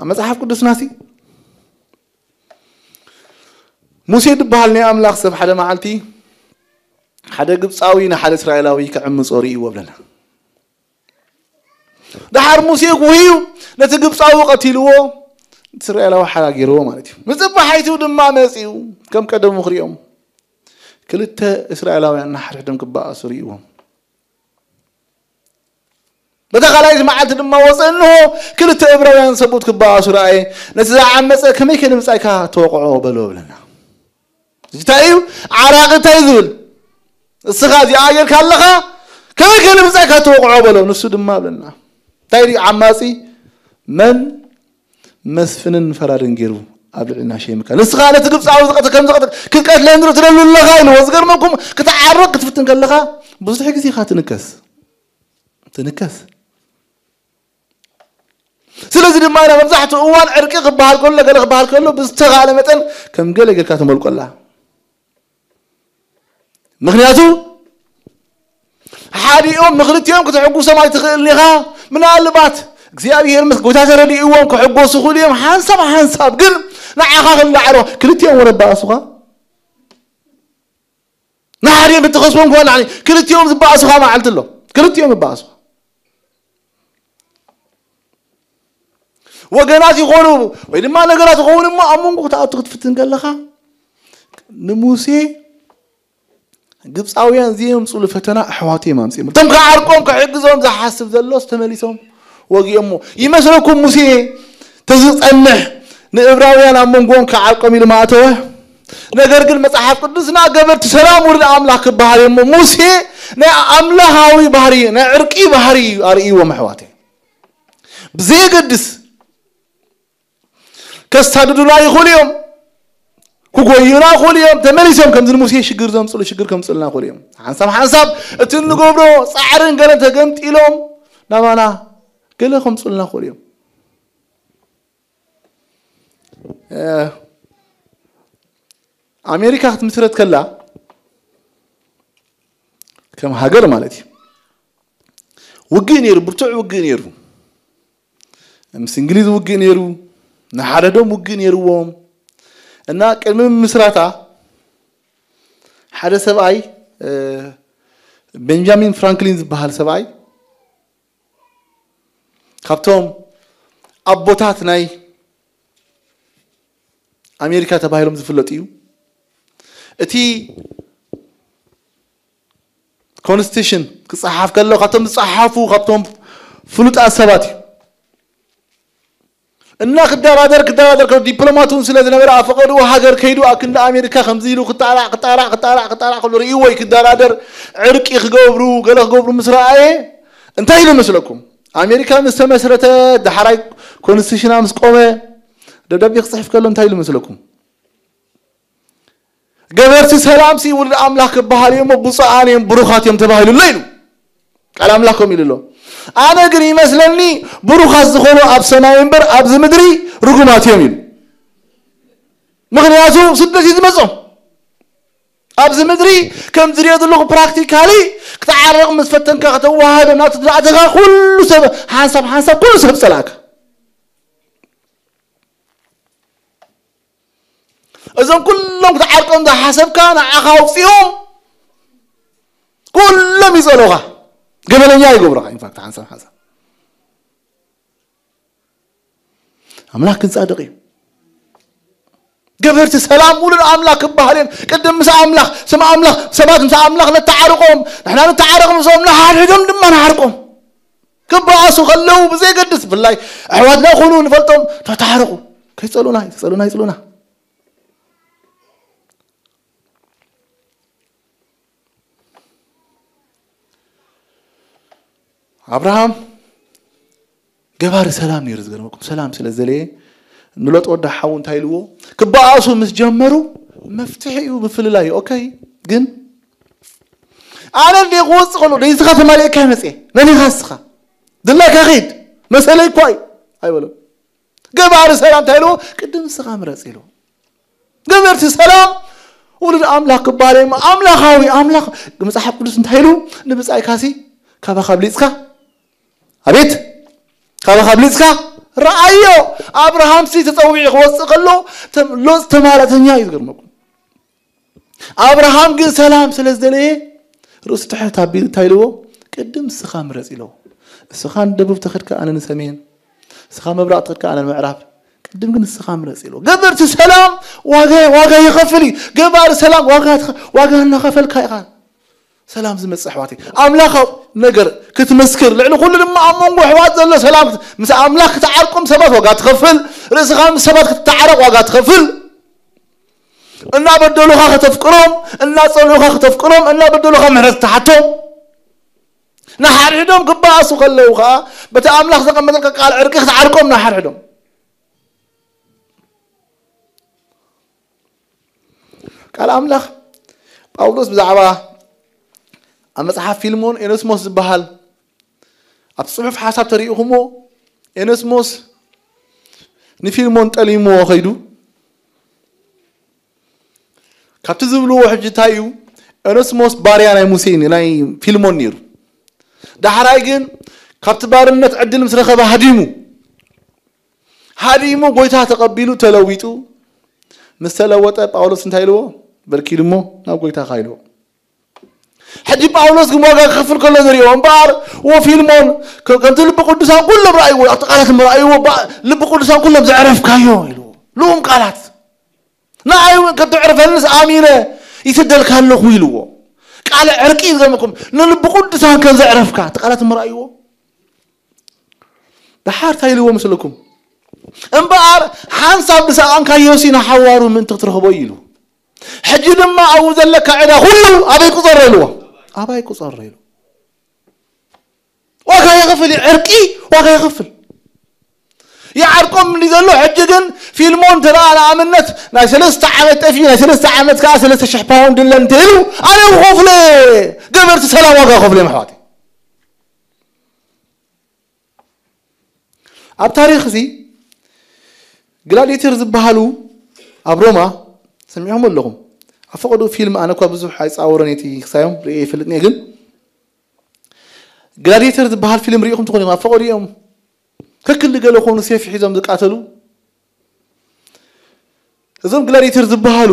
ኣብ መጽሓፍ ቅዱስና ሲ ሙሴ ዝበሃል ናይ ኣምላኽ ሰብ ሓደ መዓልቲ ሓደ ግብጻዊ ንሓደ እስራኤላዊ ክዕምጾ ርእይዎ ብለና። ደሓር ሙሴ ጉህዩ ነቲ ግብጻዊ ቀቲልዎ፣ እስራኤላዊ ሓራ ገይርዎ ማለት እዩ። ምጽባሓይቱ ድማ መጺኡ ከም ቀደሙ ክሪኦም ክልተ እስራኤላውያን ንሓድሕዶም ክበኣሱ ርእይዎም። በታ ካልኣይቲ መዓልቲ ድማ ወጸ፣ እንሆ ክልተ እብራውያን ሰብኡት ክበኣሱ ረኣየ። ነቲ ዝዓመጸ ከመይ ከ ንምጻእካ ተወቕዖ በሎ ብለና። እዚ እንታይ እዩ? ዓራቒ እንታይ እዩ ዝብል? እስኻ እዚኣ ጌርካ ኣለኻ፣ ከመይ ከ ንምጻእካ ተወቕዖ በሎ። ንሱ ድማ ብለና እንታይ እዩ ዓማጺ? መን መስፍንን ፈራድን ገይሩ ኣብ ልዕልና ሸይምካ? ንስኻ ነቲ ግብጻዊ ዝቐተ-፣ ከም ዝቐተ-፣ ክትቀትለኒ ዶ ትደሊ ኣለኻ ኢልዎ። ዝገርመኩም ክትዓርቕ ክትፍትን ከለኻ ብዙሕ ግዜ ኢኻ ትንከስ። ትንከስ። ስለዚ ድማ ኢና መብዛሕትኡ እዋን ዕርቂ ክበሃል ከሎ፣ ገለ ክበሃል ከሎ ብዝተኻእለ መጠን ከም ገለ ጌርካ ትመልቆላ። ምኽንያቱ ሓዲኦም ንኽልቲኦም ክትሕጉሶም ኣይትኽእልን ኢኻ። ምናልባት እግዚኣብሔር ምስ ጎይታ ተረዲእዎም ክሕጎሱ ክእሉ እዮም። ሓንሳብ ሓንሳብ ግን ንዓኻ ክላዕሎ ክልቲኦም ወረ ባእሱኻ። ንሓዲኦም እትኸስቦም ከሆነ ክልቲኦም ዝበኣሱኻ መዓልቲ ኣሎ። ክልቲኦም ዝበኣሱኻ። ወገናት ይኾኑ ወይ ድማ ነገራት ይኸውን እሞ ኣብ መንጎ ክትኣቱ ክትፍትን ከለኻ ንሙሴ ግብፃውያን ዘየምፅሉ ፈተና ኣሕዋቱ እዮም ኣምፅኦም። እቶም ክዓርቆም ክሕግዞም ዝሓስብ ዘሎስ ተመሊሶም ወጊኦሞ። ይመስለኩም ሙሴ ተዝፀንሕ ንእብራውያን ኣብ መንጎኦም ክዓርቆም ኢሉ ማእተወ? ነገር ግን መጽሓፍ ቅዱስና ገበርቲ ሰላም ውሉድ ኣምላኽ ክበሃል እሞ ሙሴ ናይ ኣምላኻዊ ባህሪ ናይ ዕርቂ ባህሪ ኣርእይዎም ኣሕዋተይ። ብዘየገድስ ከሳድዱና ይኽእሉ እዮም፣ ክጎዩና ይኽእሉ እዮም። ተመሊሶም ከምዚ ንሙሴ ሽግር ዘምፅሉ ሽግር ከምፅልና ይኽእሉ እዮም። ሓንሳብ ሓንሳብ እቲ እንገብሮ ፃዕርን ገለን ተገምጢሎም ናባና ገለ ከምፅሉና ይኽእሉ እዮም። ኣሜሪካ ክትምስረት ከላ ከም ሃገር ማለት እዩ ውግእ ነይሩ፣ ብርቱዕ ውግእ ነይሩ። ምስ እንግሊዝ ውግእ ነይሩ፣ ንሓደዶም ውግእ ነይርዎም እና ቅድሚ ምስራታ ሓደ ሰብኣይ ቤንጃሚን ፍራንክሊን ዝበሃል ሰብኣይ ካብቶም ኣቦታት ናይ ኣሜሪካ ተባሂሎም ዝፍለጡ እዩ። እቲ ኮንስቲቱሽን ክፀሓፍ ከሎ ካብቶም ዝፀሓፉ ካብቶም ፍሉጣት ሰባት እዩ። እና ክደራደር ክደራደር ከሎ ዲፕሎማት እውን ስለ ዝነበረ ኣብ ፈቐድኡ ሃገር ከይዱ ኣብ ክንዲ ኣሜሪካ ከምዚ ኢሉ ክጣላዕ ክጣላዕ ክጣላዕ ክጣላዕ ከሎ ርእይዎ እዩ። ክደራደር ዕርቂ ክገብሩ ገለ ክገብሩ ምስ ረኣየ እንታይ ኢሉ መስለኩም? ኣሜሪካ ምስ ተመስረተ ዳሕራይ ኮንስቲቱሽና ምስ ቆመ ደብዳቤ ክፅሕፍ ከሎ እንታይ ኢሉ መስለኩም? ገበርቲ ሰላም ሲ ውሉድ ኣምላኽ ክበሃል እዮም፣ ብፁዓን እዮም፣ ብሩኻት እዮም ተባሂሉ ኣሎ ኢሉ። ቃል ኣምላኽ ከም ኢሉ ኣሎ። ኣነ ግን ይመስለኒ ብሩኻት ዝኾኑ ኣብ ሰማይ እምበር ኣብዚ ምድሪ ርጉማት እዮም ኢሉ። ምኽንያቱ ስደት እዩ ዝመጾም። ኣብዚ ምድሪ ከም ዝሪኦ ዘለኹ ፕራክቲካሊ ክትዓረቕ ምስ ፈተንካ ከተዋሃዶ ናቱ ዝኣተኻ ኩሉ ሰብ ሓንሳብ ሓንሳብ ኩሉ ሰብ ጸላእካ። እዞም ኩሎም ክትዓርቆም ዝሓሰብካ ንዓኻ ኣውፂኦም ኩሎም ይፀሎኻ። ገበነኛ ይገብሮኻ። ኢንፋክት ሓንሳብ ሓንሳብ ኣምላኽ ግን ጻድቕ እዩ። ገበርቲ ሰላም ውሉድ ኣምላኽ ክበሃል እዮም። ቅድም ምስ ኣምላኽ ስም ኣምላኽ ሰባት ምስ ኣምላኽ ነተዓርቆም ንሕና ነተዓረቕ ምስኦም ንሓድሕዶም ድማ ንዓርቆም። ክበኣሱ ከለዉ ብዘይገድስ ብፍላይ ኣሕዋትና ይኹኑ ንፈልጦም ተተዓረቑ። ከይጸሉና ይጸሉና ይጽሉና። ኣብርሃም ገባሪ ሰላም ነይሩ። ዝገርመኩም ሰላም ስለ ዘለየ ንሎጥ ወዳ ሓው እንታይ ኢልዎ ክበኣሱ ምስ ጀመሩ መፍትሒ እዩ ምፍልላይ እዩ። ኦኬ ግን ኣነ እንደ ክወፅእ ከሎ ደይዝኻ ተማሊእካ ይመፅእ ነኒኻ እስኻ ድላይካ ኺድ መሰለይ እኳ እዩ ኣይበሎም። ገባሪ ሰላም እንታይ ኢልዎ ቅድም እስኻ ምረፅ ኢልዎ። ገበርቲ ሰላም ውሉድ ኣምላኽ ክበሃል እዮም። ኣምላኻዊ ኣምላኽ መጽሓፍ ቅዱስ እንታይ ኢሉ ንብጻይካሲ ካባኻ ብሊጽካ ኣቤት ካባኻ ብሊጽካ ረኣዮ። ኣብርሃምሲ ተጸዊዑ ክወጽእ ከሎ ሎጽ ተማላተኛ እዩ። ዝገርመኩም ኣብርሃም ግን ሰላም ስለ ዝደለየ ርእሱ ትሕት ኣቢሉ እንታይ ኢልዎ ቅድም እስኻ ምረጽ ኢልዎ። እስኻ ንደቡብ ተኸድካ ኣነ ንሰሜን እስኻ ምብራቕ ተኸድካ ኣነ ንምዕራብ ቅድም ግን እስኻ ምረጽ ኢልዎ። ገበርቲ ሰላም ዋጋ ዋጋ ይኸፍል እዩ። ገባሪ ሰላም ዋጋ ዋጋ እናኸፈልካ ኢኻ ሰላም ዝመጽእ ኣሕዋተይ። ኣምላኻዊ ነገር ክትምስክር ልዕሊ ኩሉ ድማ ኣብ መንጎ ኣሕዋት ዘሎ ሰላም ምስ ኣምላኽ ክትዓርቆም ሰባት ዋጋ ትኸፍል። ርእስኻ ምስ ሰባት ክትተዓረቕ ዋጋ ትኸፍል። እናበደሉኻ ከተፍቅሮም እናጸልኡኻ ከተፍቅሮም እናበደሉኻ ምሕረት ትሓቶም። ንሓድሕዶም ክበኣሱ ከለዉ ኸዓ በቲ ኣምላኽ ዘቐመጠልካ ቃል ዕርቂ ክትዓርቆም ንሓድሕዶም። ቃል ኣምላኽ ጳውሎስ ብዛዕባ ኣብ መጽሓፍ ፊልሞን ኤኖስሞስ ዝበሃል ኣብቲ ጽሑፍ ሓሳብ ተሪኢኹሞ ኤኖስሞስ ንፊልሞን ጠሊምዎ ኸይዱ ካብቲ ዝብልዎ ሕጂ እንታይ እዩ? ኤኖስሞስ ባርያ ናይ ሙሴ ናይ ፊልሞን ነይሩ። ዳሕራይ ግን ካብቲ ባርነት ዕድል ምስ ረኸበ ሃዲሙ ሃዲሙ ጎይታ ተቐቢሉ ተለዊጡ ምስ ተለወጠ ጳውሎስ እንታይ ኢልዎ? በልኪ ኢሉ እሞ ናብ ጎይታኻ ኢልዎ። ሕጂ ጳውሎስ ግን ዋጋ ክኸፍል ከሎ ንሪኦ እምበኣር ወፊልሞን ከ- ከምቲ ልቢ ቅዱሳን ኩሎም ረኣይዎ ኣብቲ ቃላት እሞ ረኣይዎ ባ- ልቢ ቅዱሳን ኩሎም ዘዕረፍካዮ ኢልዎ። ልኡም ቃላት ንኣይ እውን ከተዕርፈንስ ኣሚነ ይስደልካ ኣለኹ ኢልዎ። ቃለ ዕርቂ ዝገመኩም ንልቢ ቅዱሳን ከም ዘዕረፍካ እቲ ቃላት እሞ ረኣይዎ። ደሓር እንታይ ኢልዎ መስለኩም? እምበኣር ሓንሳብ ዝሰኣንካዮሲ ንሓዋሩ ምእንቲ ክትረኽቦ እዩ ኢሉ። ሕጂ ድማ ኣብኡ ዘለካ ዕዳ ኩሉ ኣበይ ቁፀሮ ኢልዎ። ኣባይ ቁፀሮ ኢሉ። ዋጋ የኸፍል እዩ። ዕርቂ ዋጋ የኸፍል። ይዓርቆም እንዲ ዘሎ ሕጂ ግን ፊልሞን እንተ ደኣ ንኣብነት ናይ ሰለስተ ዓመት ጠፊኡ ናይ ሰለስተ ዓመት ከዓ ሰለስተ ሽሕ ፓውንድ እለ እንተ ኢሉ ኣነ ክኸፍሎ እየ። ገበርቲ ሰላም ዋጋ ከፍሉ እዮም ኣሕዋተይ። ኣብ ታሪኽ እዚ ግላዲተር ዝበሃሉ ኣብ ሮማ ሰሚዕኹም ኣለኹም። ኣብ ፈቐድኡ ፊልም ኣነ እኳ ብዙሕ ኣይፃወሮን እቲ ክሳዮም ርእየ ይፈልጥን እየ ግን ግላዲተር ዝበሃል ፊልም ርኢኹም ትኾኑ እዮም። ኣብ ፈቐድኡ እዮም ከክንዲ ገለ ኮኑ ሴፍ ሒዞም ዝቃተሉ። እዞም ግላዲተር ዝበሃሉ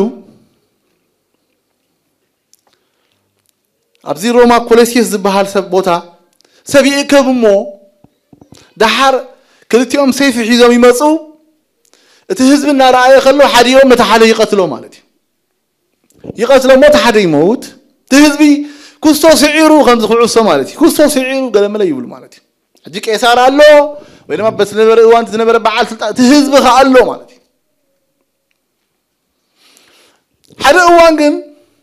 ኣብዚ ሮማ ኮሎሲየስ ዝበሃል ሰብ ቦታ ሰብ ይእከብ እሞ ደሓር ክልቲኦም ሰይፊ ሒዞም ይመፁ። እቲ ህዝቢ እናረኣየ ከሎ ሓዲኦም ነቲ ሓደ ይቐትሎ ማለት እዩ። ይቐትሎ እሞ እቲ ሓደ ይመውት። እቲ ህዝቢ ክስቶ ስዒሩ፣ ከምዚ ኩዕሶ ማለት እዩ። ክስቶ ስዒሩ ገለመለ ይብሉ ማለት እዩ። ሕጂ ቄሳር ኣሎ ወይ ድማ በቲ ዝነበረ እዋን ዝነበረ በዓል ስልጣን፣ እቲ ህዝቢ ከኣ ኣሎ ማለት እዩ። ሓደ እዋን ግን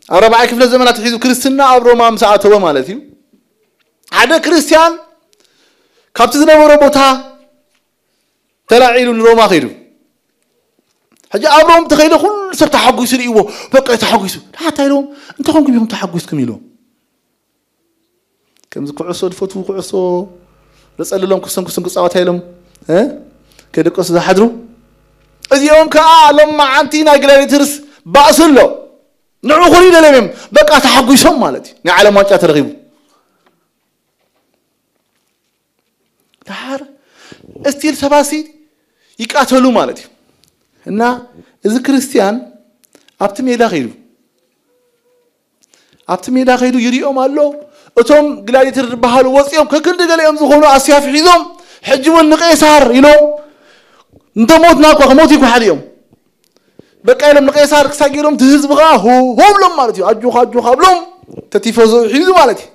ኣብ ራብዓይ ክፍለ ዘመናት ሒዙ ክርስትና ኣብ ሮማ ምስ ኣተወ ማለት እዩ፣ ሓደ ክርስቲያን ካብቲ ዝነበሮ ቦታ ተላዒሉ ንሮማ ከይዱ። ሕጂ ኣብ ሮም ተኸይደ ኩሉ ሰብ ተሓጒሱ ርእይዎ፣ በቃ ተሓጒሱ። ሓታ ኢሎም፣ እንታይ ኮንኩም ኢኹም ተሓጒስኩም ኢሎም። ከምዚ ኩዕሶ ዝፈትዉ ኩዕሶ ዘጸልሎም ክሰን ክሰን ክጻወታ ኢሎም እ ከደቀሱ ዝሓድሩ። እዚኦም ከኣ ሎም መዓንቲ ናይ ግላዲትርስ ባእሲ ኣሎ። ንዑ ኩሉ ይደለዮም እዮም። በቃ ተሓጒሶም ማለት እዩ። ናይ ዓለም ዋንጫ ተረኺቡ። ደሓር እስቲል ሰባሲ ይቃተሉ ማለት እዩ። እና እዚ ክርስቲያን ኣብቲ ሜዳ ከይዱ ኣብቲ ሜዳ ከይዱ ይሪኦም ኣሎ። እቶም ግላዲተር ዝበሃሉ ወፂኦም ከክንዲ ገሊኦም ዝኾኑ ኣስያፍ ሒዞም ሕጂ እውን ንቄሳር ኢሎም እንተ ሞትና እኳ ክሞት ይኳሓል እዮም። በቃ ኢሎም ንቄሳር ክሳብ ገይሮም እቲ ህዝቢ ከዓ ሆ ሆ ብሎም ማለት እዩ። ኣጆኻ ኣጆኻ ብሎም ተቲፈዞ ሒዙ ማለት እዩ።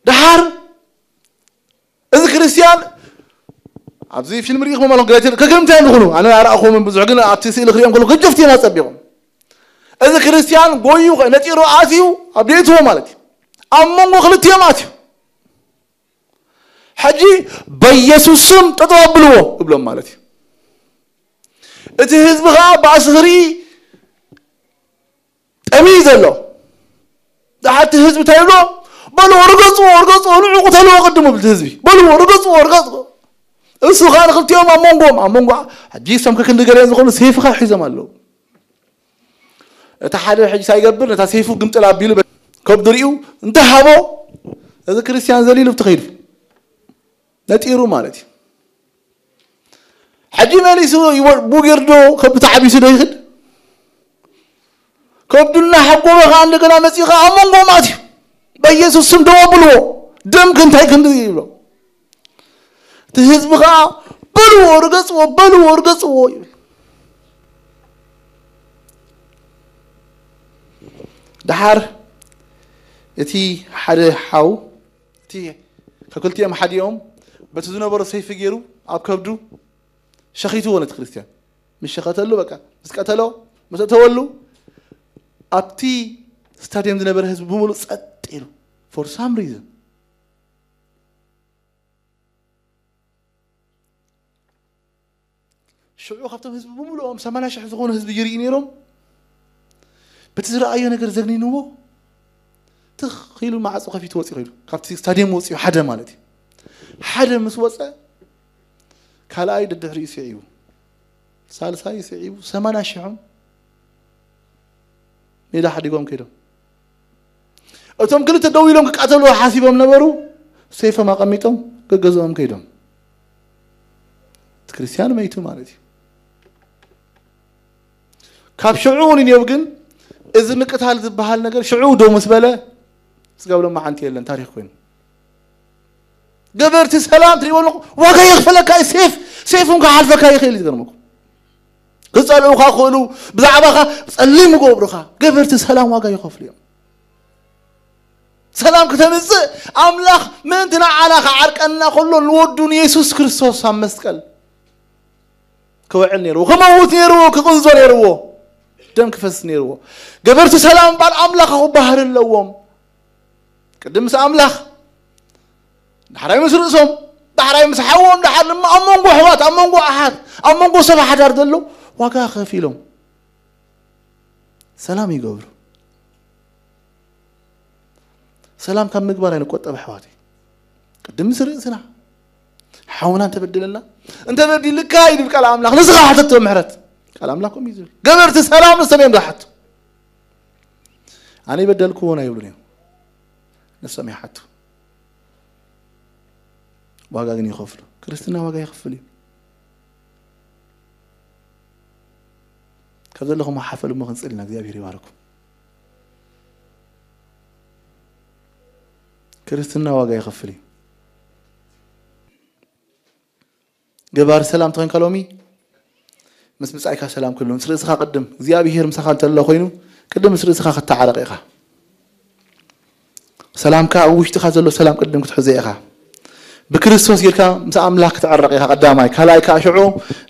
ደሓር እዚ ክርስቲያን ኣብዚ ፊልም ርኢኹም ኣለኹም። ግላዲተር ከግርምታ እዮም ዝኾኑ። ኣነ ኣረኣኹምን ብዙሕ ግን ኣብቲ ስእሊ ክሪኦም ከለኹ ገጀፍቲ እዮም ኣጸቢቑም። እዚ ክርስቲያን ጎዩ ነጢሩ ኣትዩ ኣብ ቤትዎ ማለት እዩ። ኣብ መንጎ ክልቲኦም ኣትዩ። ሕጂ በኢየሱስ ስም ጠጠው ኣብልዎ እብሎም ማለት እዩ። እቲ ህዝቢ ከዓ ባእሲ ክርኢ ጠምዩ ዘሎ። ደሓርቲ ህዝቢ እንታይ ይብሎ? በልዎ፣ ርገጽዎ፣ ርገጽዎ፣ ንዑ ቅተልዎ ቅድሙ ብልቲ ህዝቢ። በልዎ፣ ርገጽዎ፣ ርገጽዎ። እሱ ኸዓ ንክልቲኦም ኣብ መንጎም፣ ኣብ መንጎ ሕጂ እሶም ከክንዲ ገሊኦም ዝኾኑ ሰይፍኻ ሒዞም ኣለዉ። እቲ ሓደ ሕጂ እንታይ ይገብር? ነታ ሰይፉ ግምጥል ኣቢሉ ከብዱ ሪኡ እንተ ሃቦ፣ እዚ ክርስቲያን ዘሊሉ ብትኸይዱ ነጢሩ ማለት እዩ። ሕጂ መሊሱ ይወ- ቡጌር ዶ ከብዱ ተዓቢሱ ዶ ይኽድ? ከብዱ እናሓጎበ ኸዓ እንደገና መፂኡ ኸዓ ኣብ መንጎኦም ኣትዩ በኢየሱስ ስም ደው ኣብልዎ፣ ደም ክንታይ ክንዲ ይብሎ። እቲ ህዝቢ ኸዓ በልዎ ርገፅዎ፣ በልዎ ርገፅዎ ይብል። ደሓር እቲ ሓደ ሓው እቲ ካብ ክልቲኦም ሓዲኦም በቲ ዝነበሮ ሰይፊ ገይሩ ኣብ ከብዱ ሸኺትዎ ነቲ ክርስቲያን። ምስ ሸኸተሉ በቃ ምስ ቀተሎ ምስ እተወሉ ኣብቲ ስታድየም ዝነበረ ህዝቢ ብምሉእ ጸጥ ኢሉ for some reason። ሽዑ ካብቶም ህዝቢ ብምሉኦም ሰማንያ ሽሕ ዝኾኑ ህዝቢ ይርኢ ነይሮም። በቲ ዝረኣዮ ነገር ዘግኒንዎ ትኽ ኢሉ ማዕጾ ከፊቱ ወፂኡ ኸይዱ። ካብቲ ስታድየም ወፂኡ ሓደ ማለት እዩ። ሓደ ምስ ወፀ ካልኣይ ደድሕሪኡ ስዒቡ፣ ሳልሳይ ስዒቡ፣ ሰማንያ ሽሖም ሜዳ ሓዲጎም ከይዶም። እቶም ክልተ ደው ኢሎም ክቃተሉ ሓሲቦም ነበሩ። ሰይፎም ኣቐሚጦም ገገዝኦም ከይዶም። እቲ ክርስቲያን መይቱ ማለት እዩ። ካብ ሽዑ ንኔው ግን እዚ ምቅታል ዝበሃል ነገር ሽዑ ደው ምስ በለ ስጋብ ሎማዓንቲ የለን፣ ታሪኽ ኮይኑ። ገበርቲ ሰላም ትሪእዎ ኣለኹም፣ ዋጋ የኽፈለካ እዩ። ሴፍ ሴፍ እውን ክሓልፈካ ይኽእል እዩ። ዝገርመኩም ክፀልኡኻ ክኽእሉ፣ ብዛዕባኻ ፀሊም ይገብሩኻ። ገበርቲ ሰላም ዋጋ ይኸፍሉ እዮም። ሰላም ክተምፅእ ኣምላኽ ምእንቲ ንዓና ክዓርቀና ከሎ ንወዱ ንየሱስ ክርስቶስ ኣብ መስቀል ክውዕል ነይርዎ፣ ክመውት ነይርዎ፣ ክቕንዞ ነይርዎ፣ ደም ክፈስስ ነይርዎ። ገበርቲ ሰላም እምበኣር ኣምላኻዊ ባህሪ ኣለዎም። ቅድም ምስ ኣምላኽ፣ ዳሕራይ ምስ ርእሶም፣ ዳሕራይ ምስ ሓዎም፣ ዳሕር ድማ ኣብ መንጎ ኣሕዋት፣ ኣብ መንጎ ኣሓት፣ ኣብ መንጎ ሰብ ሓዳር ዘሎ ዋጋ ከፊሎም ሰላም ይገብሩ። ሰላም ካብ ምግባር ኣይንቆጠብ ኣሕዋተይ። ቅድም ምስ ርእስና ሓውና እንተበደለና፣ እንተበዲልካ ይብል ቃል ኣምላኽ፣ ንስኻ ሓተቶ ምሕረት። ቃል ኣምላኽ ከምኡ እዩ ዝብል። ገበርቲ ሰላም ንሶም እዮም ዝሓቱ። ኣነ ይበደልክዎን ኣይብሉን እዮም። ንሶም ይሓቱ። ዋጋ ግን ይኸፍሉ። ክርስትና ዋጋ ይኸፍል እዩ። ካብ ዘለኹም ሓፈሉ እሞ ክንጽል ኢና። እግዚኣብሔር ይባርኩም። ክርስትና ዋጋ ይኸፍል እዩ። ገባሪ ሰላም ተኾንካ ሎሚ ምስ ብጻይካ ሰላም ክህሉ፣ ምስ ርእስኻ ቅድም፣ እግዚኣብሔር ምሳኻ እንተሎ ኮይኑ ቅድም ምስ ርእስኻ ክትተዓረቕ ኢኻ። ሰላምካ ኣብ ውሽጥኻ ዘሎ ሰላም ቅድም ክትሕዞ ኢኻ። ብክርስቶስ ጌርካ ምስ ኣምላኽ ክትዕረቕ ኢኻ። ቀዳማይ ካልኣይ ከዓ ሽዑ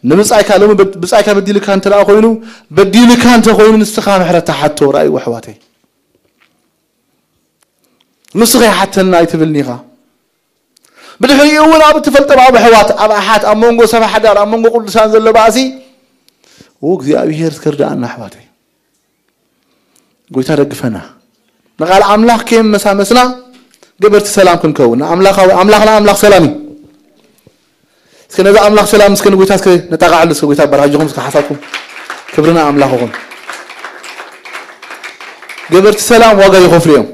ንብጻይካ ሎሚ በድ- ብጻይካ በዲልካ እንተ ደኣ ኮይኑ፣ በዲልካ እንተ ኮይኑ ንስኻ ምሕረት ተሓቶ። ራእይዎ ኣሕዋተይ፣ ንሱ ከይሓተና ኣይትብልኒ ኢኻ። ብድሕሪኡ እውን ኣብ እትፈልጦም ኣብ ኣሕዋት ኣብ ኣሓት ኣብ መንጎ ሰብ ሓዳር ኣብ መንጎ ቅዱሳን ዘሎ ባእሲ፣ እግዚኣብሔር እስከ ርዳኣና ኣሕዋተይ። ጎይታ ደግፈና። ንቓል ኣምላኽ ከየመሳመስና ገበርቲ ሰላም ክንከውን ኣምላኻዊ ኣምላኽና ኣምላኽ ሰላም እዩ። እስከ ነዚ ኣምላኽ ሰላም እስከ ንጎይታ እስከ ነጣቃዕሉ። እስከ ጎይታ ባርክ ኣጆኹም እስከ ሓሳብኩም። ክብርና ኣምላኽኹም። ገበርቲ ሰላም ዋጋ ይኸፍሉ እዮም።